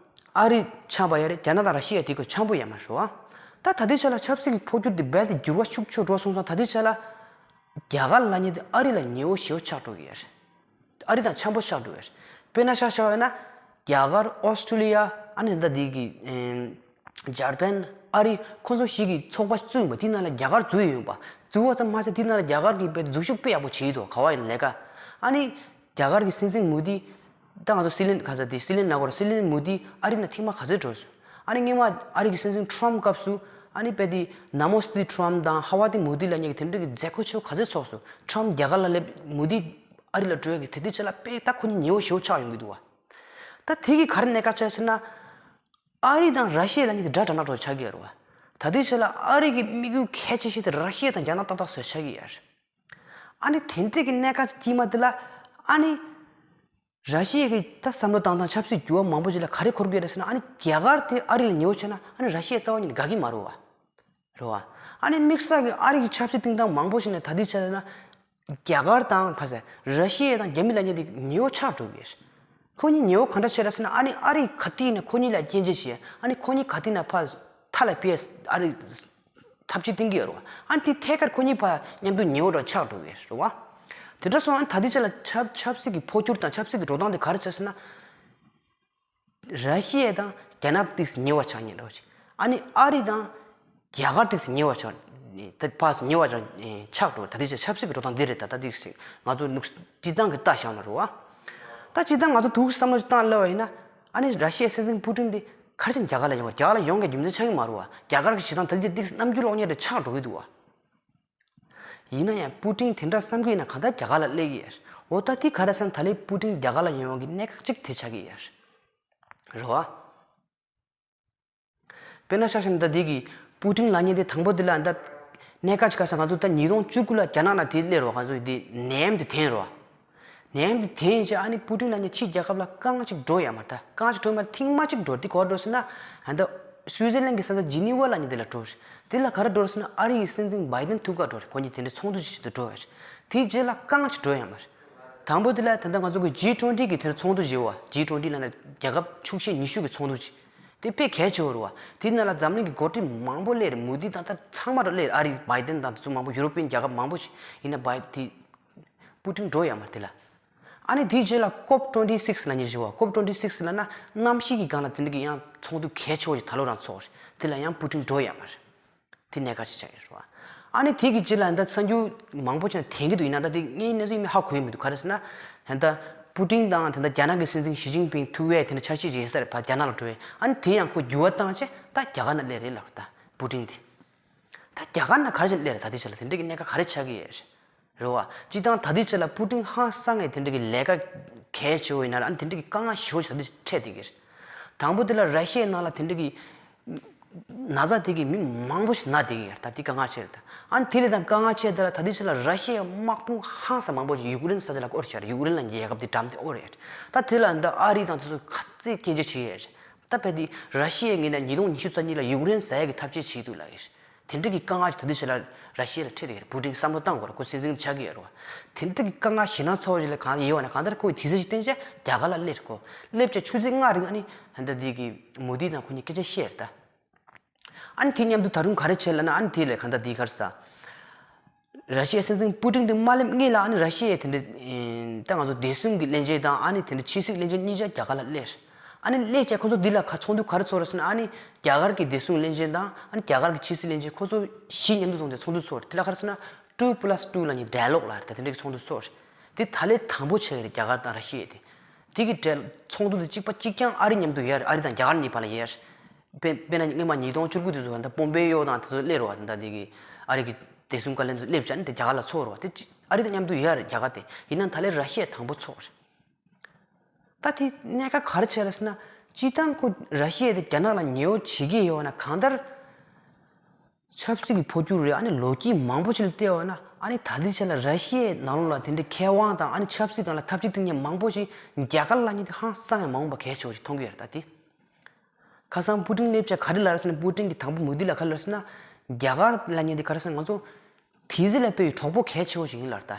ཨ་རི་འཆམ་པ་ཡོད་རེད། རྒྱ་ནག་དང་ར་ཤི་ཡ་དེ་ཁོ་འཆམ་པོ་ཡོད་མ་རེད་བ། ད་ད་ལྟའི་ཆ་ལ་ཆབ་སྲིད་ཀྱི་འཕོ་འགྱུར་དེ་རྦད་དེ་འགྱུར་བ་ཤུགས་ཆེ་འགྲོ་སོང་ཙང་ད་ལྟའི་ཆ་ལ་རྒྱ་གར་ལབ་མཁན་དེ་ཨ་རི་ལ་ཉེ་བོ་ཞེ་བོ་ཆགས་འགྲོ་གི་ཡོད་རེད། ཨ་རི་དང་འཆམ་པོ་ཆགས་འགྲོ་གི་ཡོད་རེད། དཔེར་ན་ཆ་བཞག་པ་ཡིན་ན་རྒྱ་གར། ཨོ་སི་ཀྲི་ལི་ཡ། ཨ་ནི་ད་འདི་གི་ཨེམ་འཇར་པན། ཨ་རི། ཁོ་ཚོ་བཞི་གི་ཚོགས་པ་བཙུགས་ཡིན་པ། དེའི་ནང་ལ་རྒྱ་གར་འཛུལ་ཡོད་པ། འཛུལ་བ་ཙམ་མ་ཟད་དེའི་ནང་ལ་རྒྱ་གར་གྱིས་དཔེ་འཛུལ་ཞུགས་དཔེ་ཡག་པོ་བྱེད་ཀྱི་འདུག་ག་བ་ཡིན་ལས་ཀ། ཨ་ནི་རྒྱ་གར་གྱི་སྲིད་འཛིན་མོ་དི། ད་ང་ཚོ་སྲིད་བློན་ག་ས་དེ་སྲིད་བློན་ན་གོ་ར། སྲིད་བློན་མོ་དི་ཨ་རི་ནང་ཐེངས་མ་ག་ཚོད་འགྲོ་སོང་། ཨ་ནི་སྔོན་མ་ཨ་རི་གི་སྲིད་འཛིན་ཁྲོམ་སྐབས་སུ་ཨ་ནི་དཔེ་དེ་ན་མོ་སྟི་ཁྲོམ་དང་ཧ་ཝ་དི་མོ་དི་ལབ་མཁན་གྱི་དེ་འདྲ་གི་མཛད་སྒོ་ཆེ་བ་ག་ཚོད་ཚོགས་སོང་། ཁྲོམ་རྒྱ་གར་ལ་སླེབས། མོ་དི་ཨ་རི་ལ་འགྲོ་ཡ་གི་དེ་དུས་ཆ་ལ་དཔེ་ད་ཁོ་གཉིས་ཉེ་བོ་ཞེ་བོ་ཆགས་ཡོང་གི་འདུག་བ། ད་དེ་གི་ག་རེ་གནད་འགག་ཆགས་ཟེར་ན། ཨ་རི་དང་ར་ཤི་ཡ་ལབ་མཁན་དེ་དགྲ་དགྲ་ནག་འགྲོ་ཆགས་ཀྱི་ཡོད་རེད་བ། ད་དུས་ཆ་ལ་ཨ་རི་གི་དམིགས་ཡུལ་གལ་ཆེ་ཤོས་དེ་ར་ཤི་ཡ་དང་རྒྱ་ནག་ཏག་ཏག་བཟོ་ཆགས་ཀྱི་ཡོད་རེད། ཨ་ནི་དེ་འདྲས་ཀྱི་གནད་འགག་དཀྱིལ་མ་དེ་ལ་ཨ་ནི་ར་ཤི་ཡ་གི་ད་བསམ་བློ་བཏང་སྟངས་ཆབ་སྲིད་འགྱུར་བ་མང་པོ་ཞིག་ལ་ག་རེ་འཁོར་གྱི་ཡོད་རེད་ཟེར་ན། ཨ་ནི་རྒྱ་གར་དེ་ཨ་རི་ལ་ཉེ་བོ་བྱས་ན་ཨ་ནི་ར་ཤི་ཡ་རྩ་བ་ཉིད་ནས་དགའ་གི་མ་རེད་བ། རེད་བ། ཨ་ནི་དམིགས་བསལ་གྱི་ཨ་རི་གི་ཆབ་སྲིད་སྟེང་སྟངས་མང་པོ་ཞིག་ནས་ད་ལྟའི་ཆ་ལ་ན། རྒྱ་གར་དང་ག་ས་ར་ཤི་ཡ་དང་རྒྱ་མི་ལབ་མཁན་དེ་ཉེ་བོ་ཆགས་འགྲོ་གི་རེད། ཁོ་གཉིས་ཉེ་བོ་ག་འདྲ་བྱས་རེད་ཟེར་ན། ཨ་ནི་ཨ་རི་ག་དུས་ཡིན་ན་ཁོ་གཉིས་ལ་སྐྱོན་བརྗོད་བྱས། ཨ་ནི་ཁོ་གཉིས་ག་དུས་ཡིན་ན་ཕར་མཐའ་ལ་ཕེབས། ཨ་རི་ཐབས་ཇུས་བསྟན་གྱི་ཡོད་རེད་བ། ཨ་ནི་དེ་ཐད་ཀར་ཁོ་གཉིས་ཕར་མཉམ་དུ་ཉེ་བོ་འདྲ་ཆགས་འགྲོ་གི་རེད་བ། དེ་འདྲ་སོང་ཨ་ནི་ད་ལྟའི་ཆ་ལ་ཆབ་ཆབ་སྲིད་ཀྱི་འཕོ་འགྱུར་དང་ཆབ་སྲིད་ཀྱི་འགྲོ་སྟངས་དེ་ག་རེ་བྱས་ཟེར་ན། ར་ཤི་ཡ་དང་རྒྱ་ནག་ཏིག་ཙམ་ཉེ་བ་ཆགས་ཉེ་འགྲོ་ཅིག་ཨ་ནི་ཨ་རི་དང་རྒྱ་གར་ཏིག་ཙམ་ཉེ་བ་ཆགས། ད་ཕར་ཉེ་བ་ཆགས་ཆགས་འགྲོ། ད་ལྟའི་ཆ་ཆབ་སྲིད་ཀྱི་འགྲོ་སྟངས་འདི་རེད། ད་ད་ཏིག་ཙམ་ང་ཚོ་ནུག་སྤྱིར་བཏང་གི་ལྟ་བཞག་ན་རེད་བ། ད་སྤྱིར་བཏང་ང་ཚོ་དུག་བསམ་བློ་བཏང་སླེབས་པ་ཡིན་ན། ཨ་ནི་ར་ཤི་ཡའི་སྲིད་འཛིན་པུ་ཏིན་འདི་ག་རེ་བྱས་ནས་རྒྱ་གར་ལ་ཡོང་བ། རྒྱ་གར་ལ་ཡོང་མཁན་རྒྱུ་མཚན་ཆགས་ཀྱི་མ་རེད་བ། རྒྱ་གར་གྱི་བྱེད་སྟངས་ད་ལྟའི་ཏིག་ཙམ་རྣམ་འགྱུར་གློག་བརྙན་རེ་ཆགས་འགྲོ་གི་འདུག་བ། ཡིན་ན་ཡང་པུ་ཏིན་དེ་འདྲ་བསམ་གྱི་ཡིན་ན་གང་ལྟར་རྒྱ་གར་ལ་སླེབས་ཀྱི་ཡོད་རེད། འོ་ད་དེ་ག་རེ་བསམ། ད་ལན་པུ་ཏིན་རྒྱ་གར་ལ་ཡོང་བ་གི་གནད་འགག་གཅིག་དེ་ཆགས་ཀྱི་ཡོད་རེད། རེད་བ། དཔེར་ན་ཆ་བཞག་ན་ད་འདི་གི་པུ་ཏིན་ལབ་མཁན་དེ་དང་པོ་དེ་ལ་ད་གནད་འགག་ཅིག་ག་ས། ང་ཚོ་ད་ཉིས་སྟོང་བཅུ་དགུ་ལ་རྒྱ་ནག་ནང་དེ་སླེབས་རེད་བ། ང་ཚོ་དེ་ནད་ཡམས་དེ་ཐོན་རེད་བ། ནད་ཡམས་དེ་ཐོན་རྗེས་ཨ་ནི་པུ་ཏིན་ལབ་མཁན་ཕྱིའི་རྒྱལ་ཁབ་ལ་རྐང་གཅིག་འགྲོ་ཡོད་མ་རེད། ད་རྐང་གཅིག་འགྲོ་མ་རེད། ཐེངས་མ་གཅིག་འགྲོ་རེད། དེ་ག་པར་འགྲོ་ཟེར་ན། ད་སུའི་ཛར་ལན་གྱི་ས་མཚམས་ཇི་ནི་ཝ་ལབ་མཁན་དེ་ལ་འགྲོ་རེད། དེ་ལ་ག་རེ་འགྲོ་རེད་ཟེར་ན། ཨ་རི་ཡི་སྲིད་འཛིན་བྷའི་ཏན་ཐུག་ག་འགྲོ་རེད། ཁོ་གཉིས་དེ་འདྲའི་ཚོགས་འདུ་ཅིག་བྱེད་དུ་འགྲོ་བ་རེད། དེའི་རྗེས་ལ་རྐང་གཅིག་འགྲོ་ཡོད་མ་རེད། དང་པོ་དེ་ལ་ད་ལྟ་ང་ཚོ་གི་ཇི་ཊུ་ཝེན་ཊི་གི་དེ་འདྲ་ཚོགས་འདུ་བྱེད་པ། ཇི་ཊུ་ཝེན་ཊི་ལབ་ན་རྒྱལ་ཁབ་ཆུ་ཤས་ཉི་ཤུ་གི་ཚོགས་འདུ་ཅིག་དེ་དཔེ་གལ་ཆེ་བོ་རེད་བ། དེའི་ནང་ལ་འཛམ་གླིང་གི་འགོ་ཁྲིད་མང་པོ་སླེབས་རེད། མོ་དི་དང་ད་ཚང་མ་ར་སླེབས་རེད། ཨ་རི་བྷའི་ཏན་དང་དེ་ཚོ་མང་པོ། ཡུ་རོ་པི་ཡན་རྒྱལ་ཁབ་མང་པོ་ཞིག་ཡིན་ན་བྷའི་དེ་པུ་ཏིན་འགྲོ་ཡོད་མ་རེད་དེ་ལ། ཨ་ནི་དེའི་རྗེས་ལ་ཀོབ་ཊུ་ཝེན་ཊི་སིགས་ལབ་མཁན་ཞིག་བ། ཀོབ་ཊུ་ཝེན་ཊི་སིགས་ལབ་ན་གནམ་གཤིས་ཀྱི་སྒང་ལ་དེ་འདྲ་གི་ཡང་ཚོགས་འདུ་གལ་ཆེ་བོ་ཞིག་ད་ལོ་རང་ཚོགས་རེད། དེ་ལ་ཡང་པུ་ཏིན་འགྲོ་ཡོད་མ་རེད། དེ་གནད་འགག་ཅིག་ཆགས་ཡོད་རེད་བ། ཨ་ནི་དེ་གི་རྗེས་ལ་ད་གསར་འགྱུར་མང་པོ་ཅིག་ནང་ཐོན་གྱི་འདུག་ཡིན་ན་ད་དེ་ངའི་གནས་ཚུལ་ཡིན་མིན་ཧ་གོ་ཡི་མི་འདུག་ག་རེ་ཟེར་ན། ད་ལྟ་པུ་ཏིན་དང་ད་ལྟ་རྒྱ་ནག་གི་སྲིད་འཛིན་ཞི་ཅིན་ཕིང་ཐུག་ཡས་དེ་འདྲ་འཆར་གཞི་ཅིག་ཡོད་ས་རེད། ཕར་རྒྱ་ནག་ལ་འགྲོ་ཡས། ཨ་ནི་དེ་ཡང་ཁོ་འགྱུར་བ་བཏང་བྱས་ད་རྒྱ་གར་ནང་སླེབས་རེད་ལབ། ད་པུ་ཏིན་དེ་ད་རྒྱ་གར་ནང་ག་རེ་བྱས་ནས་སླེབས་རེད། ད་ལྟའི་ཆ་ལ་དེ་འདྲ་གི་གནད་འགག་ག་རེ་ཆགས་ཀྱི་ཡོད་རེད། རེད་བ། སྤྱིར་བཏང་ད་ལྟའི་ཆ་ལ་པུ་ཏིན་ཧང་སང་ངེ་དེ་འདྲ་གི་ལས་ཀ་གལ་ཆེ་བོ་ཡིན་ན་ར། ཨ་ནི་དེ་འདྲ་གི་དཀའ་ངལ་ཞེ་པོ་ཞིག་ད་ལྟ་འཕྲད་བསྡད་ཀྱི་རེད། དང་པོ་དེ་ལ་ར་ཤི་ཡའི་ནང་ལ་དེ་འདྲ་གི་ ན་ཚ་དེ་གིས་མི་མང་པོ་ཞིག་ན་བསྡད་ཀྱི་ཡོད་རེད། ད་དེ་དཀའ་ངལ་ཆེ་རེད། ད་ཨ་ནི་དེ་ལས་ད་དཀའ་ངལ་ཆེ་དེ་ལ་ད་དེ་ཕྱི་ལ་ར་ཤི་ཡའི་དམག་དཔུང་ཧང་སང་མང་པོ་ཞིག་ཡུཀ་རེན་ས་ཆ་ལ་སྐོར་བྱས་རེད། ཡུཀ་རེན་ལ་རྒྱལ་ཁབ་དེ་འགྲམ་དེ་ཨོ་རེད། ད་དེ་ལ་ད་ཨ་རི་དང་དེ་ཚོ་ག་ཚད་སྐྱོན་བརྗོད་བྱེད་ཡས་རེད། ད་བལ་དེ་ར་ཤི་ཡས་ངོས་ནས་ཉིས་སྟོང་ཉི་ཤུ་རྩ་གཉིས་ལ་ཡུཀ་རེན་ཟ་ཡས་ཀྱི་ཐབས་ཤེས་བྱེད་ཀྱི་འདུག་ལབ་ཡས་རེད། དེ་འདྲ་གི་དཀའ་ངལ་ཞིག་ད་ལྟའི་ཆ་ལ་ར་ཤི་ཡ་ལ་འཕྲད་བསྡད་ཡོད་རེད། པུ་ཏིན་བསམ་བློ་བཏང་དགོས་རེད། ཁོ་སྲིད་འཛིན་ཆགས་ཀྱི་ཡོད་རེད་བ། དེ་འདྲ་གི་དཀའ་ངལ་ཞེད་སྣང་ཚ་བོ་ཞིག་ལ་གང་ཡོད་བ་ན། གང་ལྟར་ཁོ་གི་དུས་ཚོད་ཅིག་བསྟན་བྱས་རྒྱ་གར་ལ་སླེབས་ཁོ། སླེབས་བྱས་ཆུ་ཚོད་ལྔ་རིང་ཨ་ནི་ད་ལྟ་འདི་གི་མོ་དི་དང་ཁོ་གཉིས་སྐད་ཆ་བཤད་རེད་ད། ཨ་ནི་དེ་མཉམ་དུ་ད་རུང་ག་རེ་བྱས་ལབ་ན། ཨ་ནི་དེ་ལས་གང་ལྟར་འདི་ག་རེ་ཟ། ར་ཤི་ཡའི་སྲིད་འཛིན་པུ་ཏིན་དེ་མ་སླེབས་སྔོན་ལ་ཨ་ནི་ར་ཤི་ཡའི་དེ་འདྲ་ད་ང་ཚོ་བདེ་སྲུང་གི་བློན་ཆེན་དང་ཨ་ནི་དེ་འདྲ་ཕྱི་སྲིད་བློན་ཆེན་གཉིས་ཆ་རྒྱ་གར་ལ་སླེབས། ཨ་ནི་སླེབས་བྱས་ཁོ་ཚོ་འདི་ལ་ཁ་ཚོགས་འདུ་ག་རེ་ཚོགས་རེད་ཟེར་ན། ཨ་ནི་རྒྱ་གར་གྱི་བདེ་སྲུང་བློན་ཆེན་དང་ཨ་ནི་རྒྱ་གར་གྱི་ཕྱི་སྲིད་བློན་ཆེན་ཁོ་ཚོ་བཞི་མཉམ་དུ་ཚོགས་ཏེ་ཚོགས་འདུ་ཚོགས་རེད། དེ་ལ་ག་རེ་ཟེར་ན་two plus two ལབ་མཁན་ཌའི་ལོག་ལབ་རེད། ད་དེ་འདྲ་གི་ཚོགས་འདུ་ཚོགས་རེད། དེ་ད་ལན་དང་པོ་ཆགས་ཀྱི་རེད། རྒྱ་གར་དང་ར་ཤི་ཡའི་དེ། དེ་གི་གྲས་ཚོགས་འདུ་དེ་གཅིག་པ་གཅིག་རྐྱང་ཨ་རི་མཉམ་དུ་ཡོད་རེད། ཨ་རི་དང་རྒྱ་གར་གཉིས་བར་ལ་ཡོད་རེད། དཔེ་དཔེར་ན་སྔོན་མ་ཉིས་སྟོང་བཅུ་དགུ་དེ་ཚོ་ད་པོམ་པེ་ཡོ་དང་དེ་ཚོ་སླེབས་རེད་བ། ད་དེ་གི་ཨ་རི་གི་བདེ་སྲུང་བཀའ་བློན་ཚོ་སླེབས་བྱས་ནས་དེ་རྒྱ་གར་ལ་ཚོགས་རེད་བ། དེ་ཅི་ཨ་རི་དང་མཉམ་དུ་ཡོད་རེད་རྒྱ་གར་དེ། ཡིན་ན་ད་ལན་ར་ཤི་ཡ་དང་པོ་ཚོགས་རེད། ད་དེ་གནད་འགག་ག་རེ་བྱས་རེད་ཟེར་ན། སྤྱིར་བཏང་ཁོ་ར་ཤི་ཡ་དེ་རྒྱ་ནག་ལ་ཉེ་བོ་བྱེད་ཀྱི་ཡོད་ན། གང་ལྟར་ཆབ་སྲིད་ཀྱི་འཕོ་འགྱུར་རེད། ཨ་ནི་ལོ་རྒྱུས་མང་པོ་ཞིག་ལ་བལྟས་པ་ན། ཨ་ནི་ད་ལྟའི་ཆ་ལ་ར་ཤི་ཡའི་ནང་ལོགས་ལ་དེ་འདྲའི་མཁས་དབང་དང་ཨ་ནི་ཆབ་སྲིད་སྒང་ལ་ཐབས་ཇུས་བཏིང་མཁན་མང་པོ་ཞིག་རྒྱ་གར་ལབ་མཁན་དེ་ཧང་སང་ཡང་མ་འོངས་པ་གལ་ཆེ་བོ་ཞིག་མཐོང་གི་ཡོད་རེད། ད་དེ་ཁ་སང་པུ་ཏིན་སླེབས་བྱས་ག་རེ་ལབ་རེད་ཟེར་ན། པུ་ཏིན་གྱིས་དང་པོ་མོ་དི་ལ་ག་རེ་ལབ་རེད་ཟེར་ན། རྒྱ་གར་ལབ་མཁན་དེ་ག་རེ་ཟེར་ན། ང་ཚོ་དེ་ཟི་ལ་དཔེ་གྲོགས་པོ་གལ་ཆེ་བོ་ཞིག་ཡིན་ལབ་རེད་ད།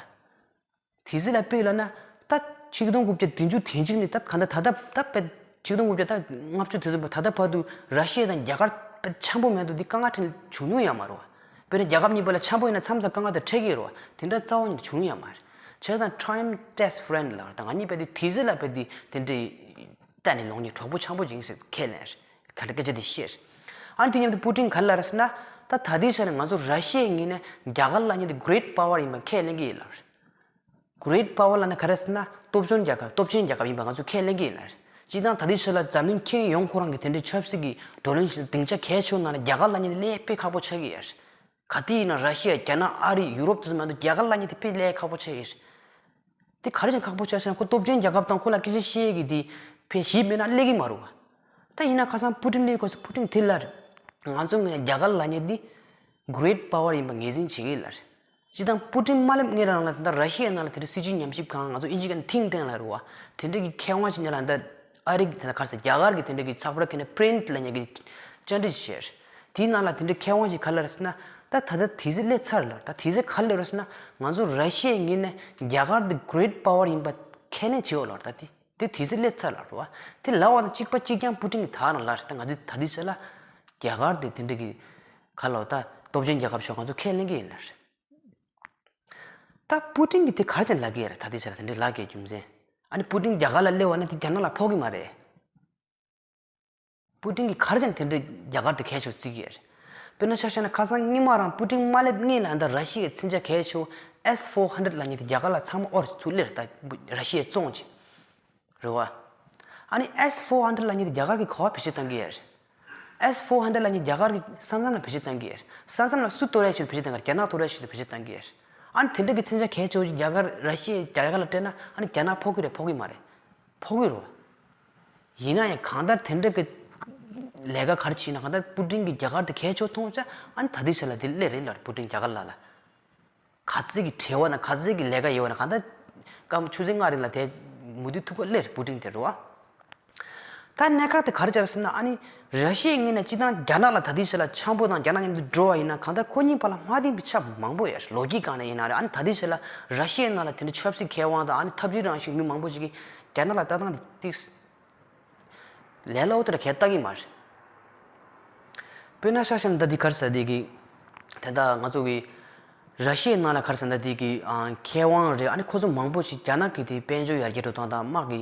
དེ་ཚོ་ལ་དཔེ་ལབ་ན། ད་ཆིག་སྟོང་དགུ་བརྒྱ་བདུན་ཅུ་དོན་གཅིག་ནས་ད་ག་འདྲ་ད་ལྟ་ད་དཔེ་ཆིག་སྟོང་དགུ་བརྒྱ་ད་ལྔ་བཅུ་དེ་ཚོ་ད་ལྟ་བར་དུ་ར་ཤི་ཡ་དང་རྒྱ་གར་དཔེ་འཆམ་པོ་མེད་དུ་འདི་དཀའ་ངལ་འཕྲད་བྱུང་མྱོང་ཡང་མ་རེད་བ། དཔེར་ན་རྒྱལ་ཁབ་གཉིས་བར་ལ་འཆམ་པོ་ཡིན་ན་མཚམས་མཚམས་དཀའ་ངལ་དེ་འཕྲད་ཀྱི་ཡོད་རེད་བ། དེ་འདྲ་རྩ་བ་ཉིད་ནས་བྱུང་ཡང་མ་རེད། བྱས་ཙང་time test friend ལབ་རེད། ད་ང་གཉིས་དཔེ་དེ་དེ་ཚོ་ལ་དཔེ་དེ་དེ་འདྲའི་གཏན་ནས་ལོག་ནས་གྲོགས་པོ་འཆམ་པོ་ཅིག་ཡིན་ཟེར་ཁས་ལེན་རེད། ག་འདྲ་སྐད་ཆ་དེ་བཤད་རེད། ཨ་ནི་དེ་མཉམ་དུ་པུ་ཏིན་ག་རེ་ལབ་རེད་ཟེར་ན། ད་ད་ལྟའི་ཆ་ནས་ང་ཚོ་ར་ཤི་ཡའི་ངོས་ནས་རྒྱ་གར་ལབ་མཁན་དེ་great power ཡིན་པ་ཁས་ལེན་གྱི་ཡིན་ལབ་རེད། Great power ལབ་ན་ག་རེ་ཟེར་ན། སྟོབས་ཆེན་རྒྱལ་ཁབ། སྟོབས་ཆེན་རྒྱལ་ཁབ་ཡིན་པ་ང་ཚོས་ཁས་ལེན་གྱི་ཡིན་ལ། སྤྱིར་བཏང་ད་ལྟའི་ཆ་ལ་འཛམ་གླིང་ཁྱོན་ཡོངས་ཁོ་རང་གི་དེ་འདྲའི་ཆབ་སྲིད་ཀྱི་བགྲོ་གླེང་ཞིག་སྡིངས་ཆ་གལ་ཆེ་བོ་ནང་ལ་རྒྱ་གར་ལབ་མཁན་དེ་ལས་དཔེ་ཁག་པོ་ཆགས་ཀྱི་ཡོད་རེད། ག་དུས་ཡིན་ན་ར་ཤི་ཡ། རྒྱ་ནག། ཨ་རི། ཡུ་རོབ་དེ་ཚོ་མ་གཏོགས་རྒྱ་གར་ལབ་མཁན་དེ་དཔེ་ལས་ཁག་པོ་ཆགས་ཀྱི་ཡོད་རེད། དེ་ག་རེ་བྱས་ནས་ཁག་པོ་ཆགས་ཟེར་ན། ཁོ་སྟོབས་ཆེན་རྒྱལ་ཁབ་དང་ཁོ་ལ་སྐད་ཆ་བཤད་ཡས་ཀྱི་དེ་ཕན་ཞིབ་མེད་ན་སླེབས་ཀྱི་མ་རེད་བ། ད་ཡིན་ན་ཁ་སང་པུ་ཏིན་སླེབས་སྐབས་སུ་པུ་ཏིན་དེ་ལབ་རེད། ང་ཚོ་ངོས་ནས་རྒྱ་གར་ལབ་མཁན་འདི་great power ཡིན་པ་ངོས་འཛིན་བྱེད་ཀྱི་ཡིན་ལབ་རེད། སྤྱིར་བཏང་པུ་ཏིན་མ་སླེབས་སྔོན་རང་ལ་ད་ལྟ་ར་ཤི་ཡའི་ནང་ལ་དེ་འདྲ་སྲིད་བྱུས་ཉམས་ཞིབ་ཁང་། ང་ཚོ་ཨིན་ཇི་སྐད་ནས་think tank ལབ་རེད་བ། དེ་འདྲ་གི་མཁས་དབང་ཞིག་ནས་ལ་ད་ཨ་རི་གི་དེ་འདྲ་ག་རེ་ཟེར། རྒྱ་གར་གི་དེ་འདྲ་གི་ཚགས་པར་ཁ་ནས་པི་རིན་ཊི་ལབ་མཁན་གྱི་བཅར་འདྲི་ཞིག་བྱས། དེའི་ནང་ལ་དེ་འདྲའི་མཁས་དབང་ཞིག་ག་རེ་ལབ་རེད་ཟེར་ན། ད་ད་ལྟ་དེ་ཚོ་སླེབས་ཚར་ལབ་རེད། ད་དེ་ཚོ་ག་རེ་ལབ་རེད་ཟེར་ན། ང་ཚོ་ར་ཤི་ཡའི་ངོས་ནས་རྒྱ་གར་འདི་great power ཡིན་པ་ཁས་ལེན་བྱེད་འོ་ལབ་རེད། ད་དེ་དེ་དུས་ཚོད་སླེབས་ཚར་ལབ་རེད་བ། དེ་ལབ་པ་དང་གཅིག་པ་གཅིག་རྐྱང་པུ་ཏིན་གྱིས་ད་རང་ལབ་རེད། ད་ང་ཚོས་ད་ལྟའི་ཆ་ལ་རྒྱ་གར་དེ་དེ་འདྲ་གི་ག་ལབ། ད་སྟོབས་ཆེན་རྒྱལ་ཁབ་ཤོག་ང་ཚོ་ཁས་ལེན་གྱི་ཡིན་ལབ་རེད། ད་པུ་ཏིན་གྱིས་དེ་ག་རེ་བྱས་ནས་ལབ་ཀྱི་ཡོད་རེད། ད་ལྟའི་ཆ་ལ་དེ་འདྲ་ལབ་དགོས་རྒྱུ་མཚན། ཨ་ནི་པུ་ཏིན་རྒྱ་གར་ལ་སླེབས་པ་ན་དེ་རྒྱ་ནག་ལ་ཕོག་གི་མ་རེད། པུ་ཏིན་གྱིས་ག་རེ་བྱས་ནས་དེ་འདྲའི་རྒྱ་གར་དེ་གལ་ཆེ་བརྩི་གི་ཡོད་རེད། དཔེར་ན་ཆ་བཞག་ན་ཁ་སང་སྔོན་མ་རང་པུ་ཏིན་མ་སླེབས་སྔོན་ལ་ད་ར་ཤི་ཡའི་མཚོན་ཆ་གལ་ཆེ་བོ་S four hundred ལབ་མཁན་དེ་རྒྱ་གར་ལ་ཚང་མ་ཨོ་རེ་ཚུར་སླེབས་རེད། ད་ར་ཤི་ཡས་བཙོངས་བྱས། རེད་བ། ཨ་ནི་S four hundred ལབ་མཁན་དེ་རྒྱ་གར་གྱིས་ག་པར་བེད་སྤྱོད་བཏང་གི་ཡོད་རེད། S four hundred ལབ་མཁན་རྒྱ་གར་གྱིས་ས་མཚམས་ལ་བེད་སྤྱོད་བཏང་གི་ཡོད་རེད། ས་མཚམས་ལ་སུ་གཏོར་ཡས་ཆེད་དུ་བེད་སྤྱོད་བཏང་གི་རེད། རྒྱ་ནག་གཏོར་ཡས་ཆེད་དུ་བེད་སྤྱོད་བཏང་གི་ཡོད་རེད། ཨ་ནི་དེ་འདྲ་གི་མཚོན་ཆ་གལ་ཆེ་བོ་ཅིག་རྒྱ་གར་ར་ཤི་ཡས་རྒྱ་གར་ལ་སྤྲད་ན། ཨ་ནི་རྒྱ་ནག་ཕོག་གི་རེད་ཕོག་གི་མ་རེད། ཕོག་གི་རེད་བ། ཡིན་ན་ཡང་གང་ལྟར་དེ་འདྲ་གི་ལས་ཀ་ག་རེ་བྱས་ན། གང་ལྟར་པུ་ཏིན་གྱིས་རྒྱ་གར་དེ་གལ་ཆེ་བོ་མཐོང་ཙང་། ཨ་ནི་ད་ལྟའི་ཆ་ལ་དེ་སླེབས་རེད་ལབ་རེད། པུ་ཏིན་རྒྱ་གར་ལ་ལ། ག་ཚོད་ཀྱི་བྲེལ་བ་དང་ག་ཚོད་ཀྱི་ལས་ཀ་ཡོད་པ་ན། གང་ལྟར་སྐར་མ་ཆུ་ཚོད་ལྔ་རིང་ལ་དེ་མུ་མཐུད་ཐུག་ག་སླེབས་རེད། པུ་ཏིན་དེ་རེད་བ། ད་གནད་འགག་དེ་ག་རེ་ཆགས་རེད་ཟེར་ན། ཨ་ནི་ར་ཤི་ཡའི་ངོས་ནས་སྤྱིར་བཏང་རྒྱ་ནག་ལ་ད་ལྟའི་ཆ་ལ་འཆམ་པོ་དང་རྒྱ་ནག་མཉམ་དུ་འགྲོ་བ་ཡིན་ན། གང་ལྟར་ཁོ་གཉིས་བར་ལ་མ་བདེན་པའི་ཆ་མང་པོ་ཡོད་རེད། ལོ་རྒྱུས་སྒང་ནས་ཡིན་ན་རེད། ཨ་ནི་ད་ལྟའི་ཆ་ལ་ར་ཤི་ཡའི་ནང་ལ་དེ་འདྲ་ཆབ་སྲིད་མཁས་དབང་དང་། ཨ་ནི་ཐབས་ཇུས་རང་བཞིན་མི་མང་པོ་ཞིག་གིས་རྒྱ་ནག་ལ་ལྟ་སྟངས་དེ་ཏིག་ལས་སླ་པོ་དེ་འདྲ་གང་ཡང་ལྟ་གི་མ་རེད། དཔེར་ན་ཆ་བཞག་ན་ད་འདི་ག་རེ་ཟེར། འདི་གི་དེ་ད་ང་ཚོ་གི་ར་ཤི་ཡའི་ནང་ལ་ག་རེ་ཟེར་ན་འདི་གི་ཨ་མཁས་དབང་རེད། ཨ་ནི་ཁོ་ཚོ་མང་པོ་ཞིག་རྒྱ་ནག་གི་དེ་དཔལ་འབྱོར་ཡར་རྒྱས་འགྲོ་སྟངས་དང་དམག་གི་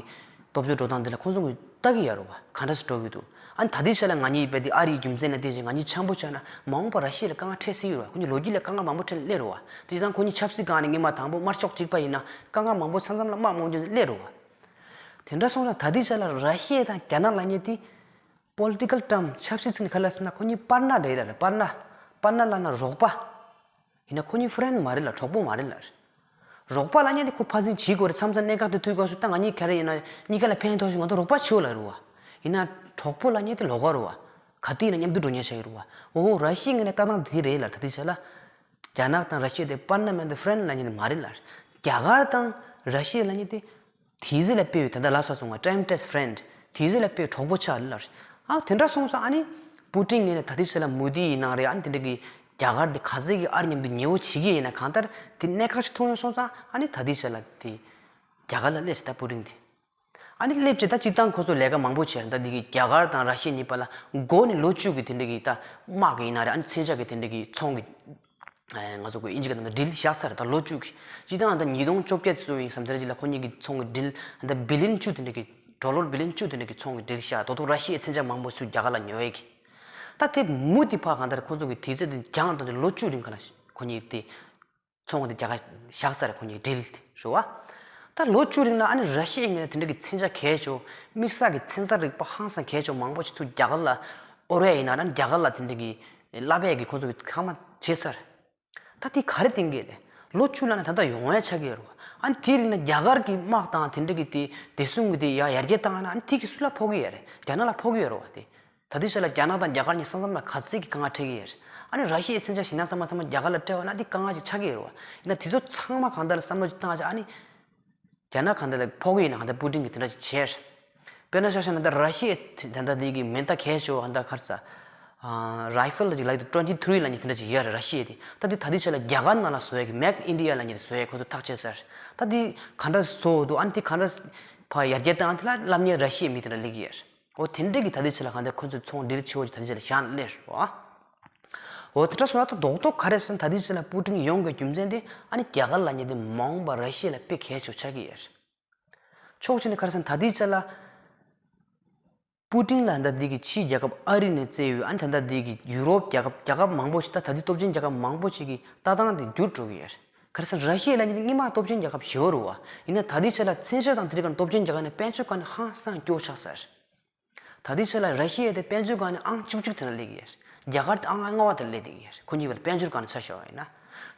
སྟོབས་འབྱོར་འགྲོ་སྟངས་འདི་ལ་ཁོ་ཚོ་གི་ལྟ་གི་ཡོད་རེད་བ། ག་འདྲ་སེ་འགྲོ་གི་འདུག་ཨ་ནི་ད་ལྟའི་ཆ་ལ་ང་གཉིས་དཔེ་དེ་ཨ་རིའི་རྒྱུ་མཚན་ལ་བལྟས་བྱས་ང་གཉིས་འཆམ་པོ་ཆགས་ན། མ་འོངས་པར་ར་ཤི་ཡ་ལ་དཀའ་ངལ་འཕྲད་སྲིད་ཡོད་རེད་བ། ཁོ་གཉིས་ལོ་རྒྱུས་ལ་དཀའ་ངལ་མང་པོ་འཕྲད་ནས་སླེབས་རེད་བ། དེ་ཙང་ཁོ་གཉིས་ཆབ་སྲིད་སྒང་ནས་སྔོན་མ་དང་པོ་དམར་ཤོག་གཅིག་པ་ཡིན་ན་དཀའ་ངལ་མང་པོ་མཚམས་མཚམས་ལ་དམག་མང་པོ་འདོན་ནས་སླེབས་རེད་བ། དེ་འདྲ་སོང་ཙང་ད་ལྟའི་ཆ་ལ་ར་ཤི་ཡ་དང་རྒྱ་ནག་ལབ་མཁན་དེ་political term ཆབ་སྲིད་ཚུལ་ནས་ག་རེ་ལབ་ཟེར་ན། ཁོ་གཉིས་པར་ནར་རེད་ལབ་རེད། པར་ནར། པར་ནར་ལབ་ན་རོགས་པ། ཡིན་ན་ཁོ་གཉིས་friend མ་རེད་ལ། གྲོགས་པོ་མ་རེད་ལ། རོགས་པ་ལབ་མཁན་དེ་ཁོ་ཕར་ཚུར་བྱེད་དགོས་རེད། མཚམས་མཚམས་གནད་འགག་དེ་ཐུག་སྐབས་སུ་ད་ང་གཉིས་ག་རེ་ཡིན་ན་གཉིས་ཀ་ལ་ཕན་ཐོགས་ཤིག་ང་ཚོ་རོགས་པ་བྱེད་འོ་ལབ་རེད་བ། ཡིན་ན་གྲོགས་པོ་ལབ་མཁན་དེ་ལོགས་ཀ་རེད་བ། ག་དུས་ཡིན་ན་མཉམ་དུ་འགྲོ་མཁན་ཆགས་ཀྱི་རེད་བ། འོ་ར་ཤི་ཡའི་ངོས་ནས་ལྟ་སྟངས་དེ་རེད་ལབ། ད་ལྟའི་ཆ་ལ་རྒྱ་ནག་དང་ར་ཤི་ཡ་དེ་པར་མ་མེན་ཊི་ཕེ་རེན་ཌི་ལབ་མཁན་དེ་མ་རེད་ལབ། རྒྱ་གར་དང་ར་ཤི་ཡ་ལབ་མཁན་དེ་དུས་ཚོད་ལ་དཔེ་ཡོད། ད་ལྟ་ལ་སོགས་སོང་བ་ཊའིམ་ཊེ་སི་ཊི་ཕེ་རེན་ཌི། དུས་ཚོད་ལ་དཔེ་གྲོགས་པོ་ཆགས་རེད་ལབ། ཨ་དེ་འདྲ་སོང་ཙང་ཨ་ནི་པུ་ཏིན་ངོས་ནས་ད་ལྟའི་ཆ་ལ་མོ་དི་ཡིན་ན་རེད། ཨ་ནི་དེ་འདྲ་གི་རྒྱ་གར་དེ་ག་ཚད་ཀྱི་ཨ་རི་མཉམ་དུ་ཉེ་བོ་བྱེད་ཀྱི་ཡིན་ན་གང་ལྟར་དེ་གནད་འགག་ཞིག་མཐོང་ཡོང་སོང་ཙང་ཨ་ནི་ད་ལྟའི་ཆ་ལ་དེ་རྒྱ་གར་ལ་སླེབས་རེད་ད་པུ་ཏིན་དེ། ཨ་ནི་སླེབས་རྗེས་ད་སྤྱིར་བཏང་ཁོ་ཚོ་ལས་ཀ་མང་པོ་བྱས། ད་འདི་གི་རྒྱ་གར་དང་ར་ཤི་ཡ་གཉིས་བར་ལ་འགོ་ནས་ལོ་བཅུ་གི་དེ་འདྲ་གི་ད་དམག་གི་ཡིན་ན་རེད། ཨ་ནི་མཚོན་ཆ་གི་དེ་འདྲ་གི་ཚོང་གི་ཨ་ང་ཚོ་གི་ཨིན་ཇི་སྐད་ནང་ཌིལ་བཞག་ཚར། ད་ལོ་བཅུ་གི་སྤྱིར་བཏང་ད་ཉིས་སྟོང་བཅོ་བརྒྱད་ཚོ་ཡིན་བསམ་དེ་འདྲ་ཅིག་ལ་ཁོ་གཉིས་ཀྱི་ཚོང་གི་ཌིལ་ད་བི་ལི་ཡན་བཅུ་དེ་འདྲ་གི་ཌོ་ལར་བི་ལི་ཡན་བཅུ་དེ་འདྲ་གི་ཚོང་གི་ཌིལ་བཞག་ད་དུང་ར་ཤི་ཡའི་མཚོན་ཆ་མང་པོ་ཚུར་རྒྱ་གར་ལ་ཉོ་ཡས་གི། ད་དེ་མུ་མཐུད་ཕར་གང་ལྟར་ཁོ་ཚོ་གི་དུས་ཚོད་དེ་འགྱངས་བཏང་སྟེ་ལོ་བཅུ་རིང་ག་ལ་ཁོ་གཉིས་དེ། ཚོང་དེ་རྒྱ་གར་བཞག་ས་རེད། ཁོ་གཉིས་ཌིལ་དེ་རེད་བ། ད་ལོ་བཅུ་རིང་ལ་ཨ་ནི་ར་ཤི་ཡའི་ངོས་ནས་དེ་འདྲ་གི་མཚོན་ཆ་གལ་ཆེ་བོ། དམིགས་བསལ་གྱི་མཚོན་ཆ་རིག་པ་ཧང་སང་གལ་ཆེ་བོ་མང་པོ་ཞིག་ཚུར་རྒྱ་གར་ལ་དབོར་ཡས་ཡིན་ན་ར་རྒྱ་གར་ལ་དེ་འདྲ་གི་བསླབ་ཡས་ཀྱི་ཁོ་ཚོ་གི་ཁ་མ་བྱེད་ས་རེད། ད་དེ་ག་རེ་བསྟན་གྱི་རེད། ལོ་བཅུ་ལ་ནི་ད་ལྟ་ཡོང་ཡ་ཆགས་ཀྱི་ཡོད་རེད་བ། ཨ་ནི་དེའི་རིང་ལ་རྒྱ་གར་གྱི་དམག་དང་དེ་འདྲ་གི་དེ་བདེ་སྲུང་གི་དེ་ཡ་ཡར་རྒྱས་བཏང་ཡ་ན་ཨ་ནི་དེ་གི་སུ་ལ་ཕོག་གི་ཡོད་རེད། རྒྱ་ནག་ལ་ཕོག་གི་ཡོད་རེད་བ་དེ། ད་ལྟའི་ཆ་ལ་རྒྱ་ནག་དང་རྒྱ་གར་གཉིས་ས་མཚམས་ལ་ག་ཚད་ཀྱི་དཀའ་ངལ་འཕྲད་ཀྱི་ཡོད་རེད། ཨ་ནི་ར་ཤི་ཡའི་མཚོན་ཆ་ཞིག་ན་ས་མ་ཚང་མ་རྒྱ་གར་ལ་སྤྲད་པ་ན་འདི་དཀའ་ངལ་ཅིག་ཆགས་ཀྱི་ཡོད་རེད་བ། ཡིན་ན་དེ་ཚོ་ཚང་མ་གང་ལྟར་བསམ་བློ་ཅིག་བཏང་བྱས་ཨ་ནི་རྒྱ་ནག་གང་ལྟར་ལ་ཕོག་གི་ཡིན་ན་གང་ལྟར་པུ་ཏིན་གྱིས་དེ་འདྲ་ཅིག་བྱས། དཔེར་ན་ཆ་བཞག་ན་ད་ར་ཤི་ཡའི་ད་ལྟ་འདི་གི་མེ་མདའ་གལ་ཆེ་བ་གང་ལྟར་ག་རེ་ཟ། རའི་ཕལ་ཅིག་ལབ་ཀྱི་འདུག་ཊུ་ཝེན་ཊི་ཐི་རི་ལབ་མཁན་དེ་འདྲ་ཅིག་ཡོད་རེད་ར་ཤི་ཡའི་དེ། ད་འདི་ད་ལྟའི་ཆ་ལ་རྒྱ་གར་ནང་ལ་བཟོ་ཡས་ཀྱི་མེག་ཨིན་ཌི་ཡ་ལབ་མཁན་དེ་བཟོ་ཡས་ཁོ་ཚོ་ཐག་བཅད་ཚར། ད་འདི་གང་འདྲ་བཟོ་འདུག་ཨ་ནི་དེ་གང་འདྲ་ཕར་ཡར་རྒྱས་བཏང་དེ་ལ་སླེབས་མཁན་ར་ཤི་ཡའི་མི་དེ་འདྲ་སླེབས་ཀྱི་ཡོད་རེད། འོ་དེ་འདྲ་གི་ད་ལྟའི་ཆ་ལ་གང་ལྟར་ཁོ་ཚོས་ཚོང་འབྲེལ་ཆེ་བོ་ཅིག་ད་ལྟའི་ཆ་ལ་བཞག་ནས་སླེབས་རེད་བ། འོ་དེ་འདྲ་སོང་ན་ད་རྡོག་རྡོག་ག་རེ་ཟེར་ན་ད་ལྟའི་ཆ་ལ་པུ་ཏིན་ཡོང་དགོས་རྒྱུ་མཚན་དེ་ཨ་ནི་རྒྱ་གར་ལབ་མཁན་དེ་མ་འོངས་པར་ར་ཤི་ཡ་ལ་དཔེ་གལ་ཆེ་བོ་ཆགས་ཀྱི་ཡོད་རེད། ཕྱོགས་གཅིག་ནས་ག་རེ་ཟེར་ན་ད་ལྟའི་ཆ་ལ་པུ་ཏིན་ལ་ད་འདི་གི་ཕྱིའི་རྒྱལ་ཁབ་ཨ་རི་ནས་བཙལ་ཡོད། ཨ་ནི་ད་ལྟ་འདི་གི་ཡུ་རོབ་རྒྱལ་ཁབ་རྒྱལ་ཁབ་མང་པོ་ཞིག་ད་ད་ལྟའི་སྟོབས་ཆེན་རྒྱལ་ཁབ་མང་པོ་ཞིག་གི་ལྟ་སྟངས་དེ་འགྱུར་འགྲོ་གི་ཡོད་རེད། ག་རེ་ཟེར་ན་ར་ཤི་ཡ་ལབ་མཁན་དེ་སྔོན་མ་སྟོབས་ཆེན་རྒྱལ་ཁབ་ཞེ་པོ་རེད་བ། ཡིན་ན་ད་ལྟའི་ཆ་ལ་མཚོན་ཆ་དང་དེ་འདྲ་གི་སྟོབས་ཆེན་རྒྱལ་ཁབ་ནས་དཔལ་འབྱོར་སྒང་ནས་ཧང་སང་སྐྱོ་ཆགས་ས་རེད། ད་ལྟའི་ཆ་ལ་ར་ཤི་ཡ་དེ་དཔལ་འབྱོར་སྒང་ནས་ཨང་བཅུ་གཅིག་དེ་ན་སླེབས་ཀྱི་ཡོད་རེད། རྒྱ་གར་དེ་ཨང་ལྔ་པ་དེ་ལ་སླེབས་བསྡད་ཀྱི་ཡོད་རེད། ཁོ་གཉིས་བར་དཔལ་འབྱོར་སྒང་ནས་ཆ་བཞག་པ་ཡིན་ན།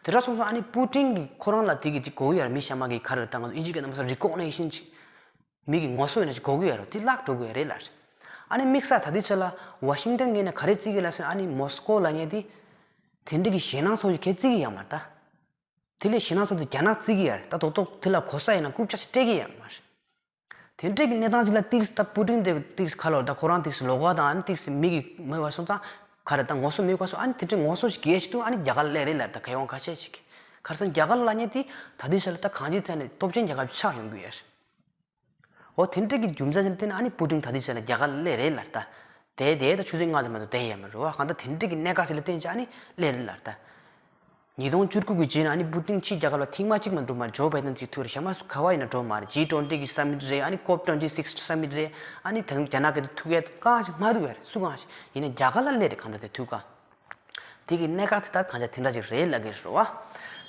དེ་འདྲ་སོང་ཙང་ཨ་ནི་པུ་ཏིན་གྱིས་ཁོ་རང་ལ་དེ་གི་ཅིག་དགོས་ཀྱི་ཡོད་རེད། མི་གཞན་མ་གི་ག་རེ་ད་ང་ཚོ་ཨིན་ཇི་སྐད་ནང་མ་སོང་རི་ཀོག་ནེ་ཤན་ཅིག་མི་གི་ངོ་སོ་ཡིན་ན་ཅིག་དགོས་ཀྱི་ཡོད་རེད། དེ་བརླག་འགྲོ་གི་ཡོད་རེད་ལབ་རེད། ཨ་ནི་དམིགས་བསལ་ད་ལྟའི་ཆ་ལ་ཝ་ཤིང་ཏན་ངོས་ནས་ག་རེ་བརྩི་གི་ལབ་ཟེར་ན་ཨ་ནི་མོ་སི་ཀོ་ལབ་མཁན་དེ་དེ་འདྲ་གི་ཞེད་སྣང་ཚོར་གྱི་གལ་བརྩི་གི་ཡོད་མ་རེད་ད། དེ་ལས་ཞེད་སྣང་ཚོར་དེ་རྒྱ་ནག་བརྩི་གི་ཡོད་རེད་ད། རྡོག་རྡོག་དེ་ལ་གོ་ས་ཡིན་ན་རྐུབ་བཀྱག་ཅིག་སྤྲད་གི་ཡོད་མ་རེད། དེ་འདྲའི་གི་གནས་སྟངས་ཅིག་ལ་ཏིག་ཙམ་ད་པུ་ཏིན་དེ་ཏིག་ཙམ་ཁ་ལོ་ད་ཁོ་རང་ཏིག་ཙམ་ལོགས་ཀ་དང་ཨ་ནི་ཏིག་ཙམ་མི་གི་མེད་པ་སོང་ཙང་ག་རེ་ད་ངོ་སོ་མེད་པ་སོང་། ཨ་ནི་དེ་འདྲའི་ངོ་སོ་ཞིག་གལ་ཆེ་འདུག་ཨ་ནི་རྒྱ་གར་སླེབས་རེད་ལབ་ད་ག་ཡོང་ཁ་ཤས་ཤིག་ག་རེ་ཟེར་ན་རྒྱ་གར་ལབ་མཁན་དེ་ད་ལྟའི་ཆ་ལ་ད་གང་ཅིའི་ཐད་ནས་སྟོབས་ཆེན་རྒྱལ་ཁབ་ཆགས་ཡོང་གི་ཡོད་རེད། འོ་དེ་འདྲ་གི་རྒྱུ་མཚན་ཅིག་ལ་བརྟེན་ནས་ཨ་ནི་པུ་ཏིན་ད་ལྟའི་ཆ་ལ་རྒྱ་གར་སླེབས་རེད་ལབ་ད། དེ་དེ་ད་ཆུ་ཚོད་ལྔ་ཙམ་མ་གཏོགས་བསྡད་ཡོད་མ་རེད་བ། གང་ལྟར་དེ་འདྲ་གི་གནད་འགག་ཅིག་ལ་བརྟེན་བྱས་ཨ་ནི་སླེབས་རེད་ལབ་ད། ཉིས་སྟོང་བཅུ་དགུ་གི་རྗེས་ནས་ཨ་ནི་པུ་ཏིན་ཕྱིའི་རྒྱལ་ཁབ་ལ་ཐེངས་མ་གཅིག་མ་འགྲོ་མ་ཇོ་བྷའི་ཏན་ཅིག་ཐུག་རེད། གཞན་མ་སུ་ག་བ་ཡིན་ན་འགྲོ་མ་རེད། ཇི་ཊུ་ཝེན་ཊི་གི་སམ་མིཊ་རེད། ཨ་ནི་ཀོབ་ཊུ་ཝེན་ཊི་སིགས་སམ་མིཊ་རེད། ཨ་ནི་ད་རྒྱ་ནག་གི་ཐུག་ཡས་གང་ཞིག་མ་ཐུག་ཡ་རེད། སུ་གང་ཞིག་ཡིན་ན་རྒྱ་གར་ལ་སླེབས་རེད། གང་ལྟར་དེ་ཐུག་ག་དེ་གི་གནད་འགག་དེ་ད་གང་ཆ་དེ་འདྲ་ཅིག་རེད་ལབ་ཀྱི་རེད་བ།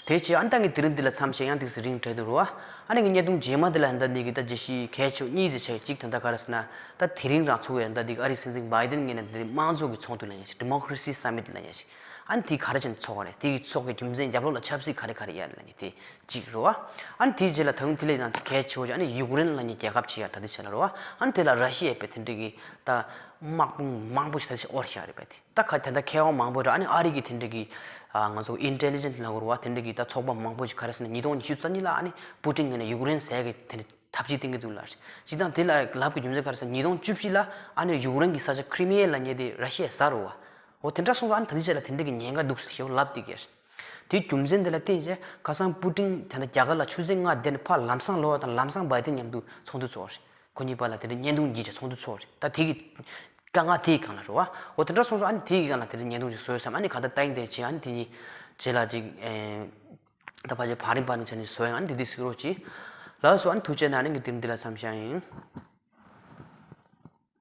དེ་བྱས་ཨ་ནི་ད་ངས་དེ་རིང་འདི་ལ་མཚམས་བཞག་ཡང་ཏིག་ཙམ་རིང་དྲགས་འདུག་རེད་བ། ཨ་ནི་ངས་བརྙན་ཐུང་རྗེས་མ་འདི་ལ་ད་འདི་གི་ད་རྒྱས་བཤད་གལ་ཆེ་གཉིས་ཙམ་བྱས། གཅིག་ད་ལྟ་ག་རེ་ཟེར་ན་ད་དེ་རིང་རང་ཚུགས་ཡ་ད་འདི་གི་ཨ་རིའི་སྲིད་འཛིན་བྷའི་ཏན་ངོས་ནས་འདི་དམངས་གཙོ་གི་ཚོགས་འདུ་ལབ་ཡ་ཞིག་ཌི་མོ་ཀེ་རེ་སི་སམ་མིཊ་ལབ་ཡ་ཞིག་ཨ་ནི་དེ་ག་རེ་བྱས་ནས་ཚོགས་པ་རེད། དེ་གི་ཚོགས་ཀྱི་རྒྱུ་མཚན་རྒྱབ་ལོགས་ལ་ཆབ་སྲིད་ག་རེ་ག་རེ་ཡོད་ལབ་ནས་དེ་གཅིག་རེད་བ། ཨ་ནི་དེའི་རྗེས་ལ་ད་རུང་དེ་ལས་ཡང་གལ་ཆེ་བོ་ཅིག་ཨ་ནི་ཡུཀ་རེན་ལབ་མཁན་རྒྱལ་ཁབ་ཅིག་ཡ་ད་ལྟའི་ཆ་ལ་རེད་བ། ཨ་ནི་དེ་ལ་ར་ཤི་ཡའི་དཔེ་དེ་འདྲ་གི་ད་དམག་དཔུང་མང་པོ་ཞིག་ད་ལྟའི་ཆ་དབོར་བཞག་རེད་པས། དེ་ད་ག་དེ་འདྲ་མཁས་དབང་མང་པོ་རེད། ཨ་ནི་ཨ་རི་གི་དེ་འདྲ་གི་ང་ཚོ་ཨིན་ཊེ་ལི་ཇེན་ཊི་ལབ་དགོས་རེད་བ། དེ་འདྲ་གི་ད་ཚོགས་པ་མང་པོ་ཞིག་ག་རེ་ཟེར་ན་ཉིས་སྟོང་ཉི་ཤུ་རྩ་གཉིས་ལ་ཨ་ནི་པུ་ཏིན་ངོས་ནས་ཡུཀ་རེན་ཟས་གི་དེ་འདྲ་ཐབས་ཇུས་བསྟན་གི་འདུག་ལ། སྤྱིར་བཏང་དེ་ལ་ལབ་གི་རྒྱུ་མཚན་ག་རེ་ཟེར་ན་ཉིས་སྟོང་བཅུ་བཞི་ལ་ཨ་ནི་ཡུཀ་རེན་གི་ས་ཆ་ཁི་རི་མི་ཡ་ལབ་མཁན་དེ་ར་ཤི་ཡས་ཟ་རེད་བ། འོ་དེ་འདྲ་སོང་ཙང་ཨ་ནི་ད་ལྟའི་ཆ་ལ་དེ་འདྲ་གི་ཉེན་ཁ་འདུག་ཟེར་ཞེ་པོ་ལབ་བསྡད་ཀྱི་རེད། དེའི་རྒྱུ་མཚན་དེ་ལ་བརྟེན་བྱས་ཁ་སང་པུ་ཏིན་ད་ལྟ་རྒྱ་གར་ལ་ཆུ་ཚོད་ལྔ་བསྡད་ནས་ཕར་ལམ་སང་ལོག་པ་དང་ལམ་སང་བའི་ཏིན་མཉམ་དུ་ཚོགས་འདུ་ཚོགས་རེད། ཁོ་གཉིས་བར་ལ་དེ་འདྲ་བརྙན་ཐུང་བརྒྱུད་བྱས་ཚོགས་འདུ་ཚོགས་རེད། ད་དེ་གི་དཀའ་ངལ་དེའི་སྒང་ལ་རེད་བ། འོ་དེ་འདྲ་སོང་ཙང་ཨ་ནི་དེའི་སྒང་ལ་དེ་འདྲ་བརྙན་ཐུང་ཞིག་བཟོས་བསམ། ཨ་ནི་ག་ད་ལྟ་ཡིན་དེ་བྱས་ཨ་ནི་དེ་གཉིས་རྗེས་ལ་ཅིག་ཨེ་ད་ཕལ་ཆེར་བང་རིམ་བར་ནས་བྱས་ནས་བཟོས་ཡང་ཨ་ནི་དེ་དུས་གཟིགས་རོགས་གྱིས། ལགས་སོ། ཨ་ནི་ཐུགས་རྗེ་གནང་། ཨ་ནི་ངས་དེ་རིང་འདི་ལ་མཚམས་བཞག་ཡིན།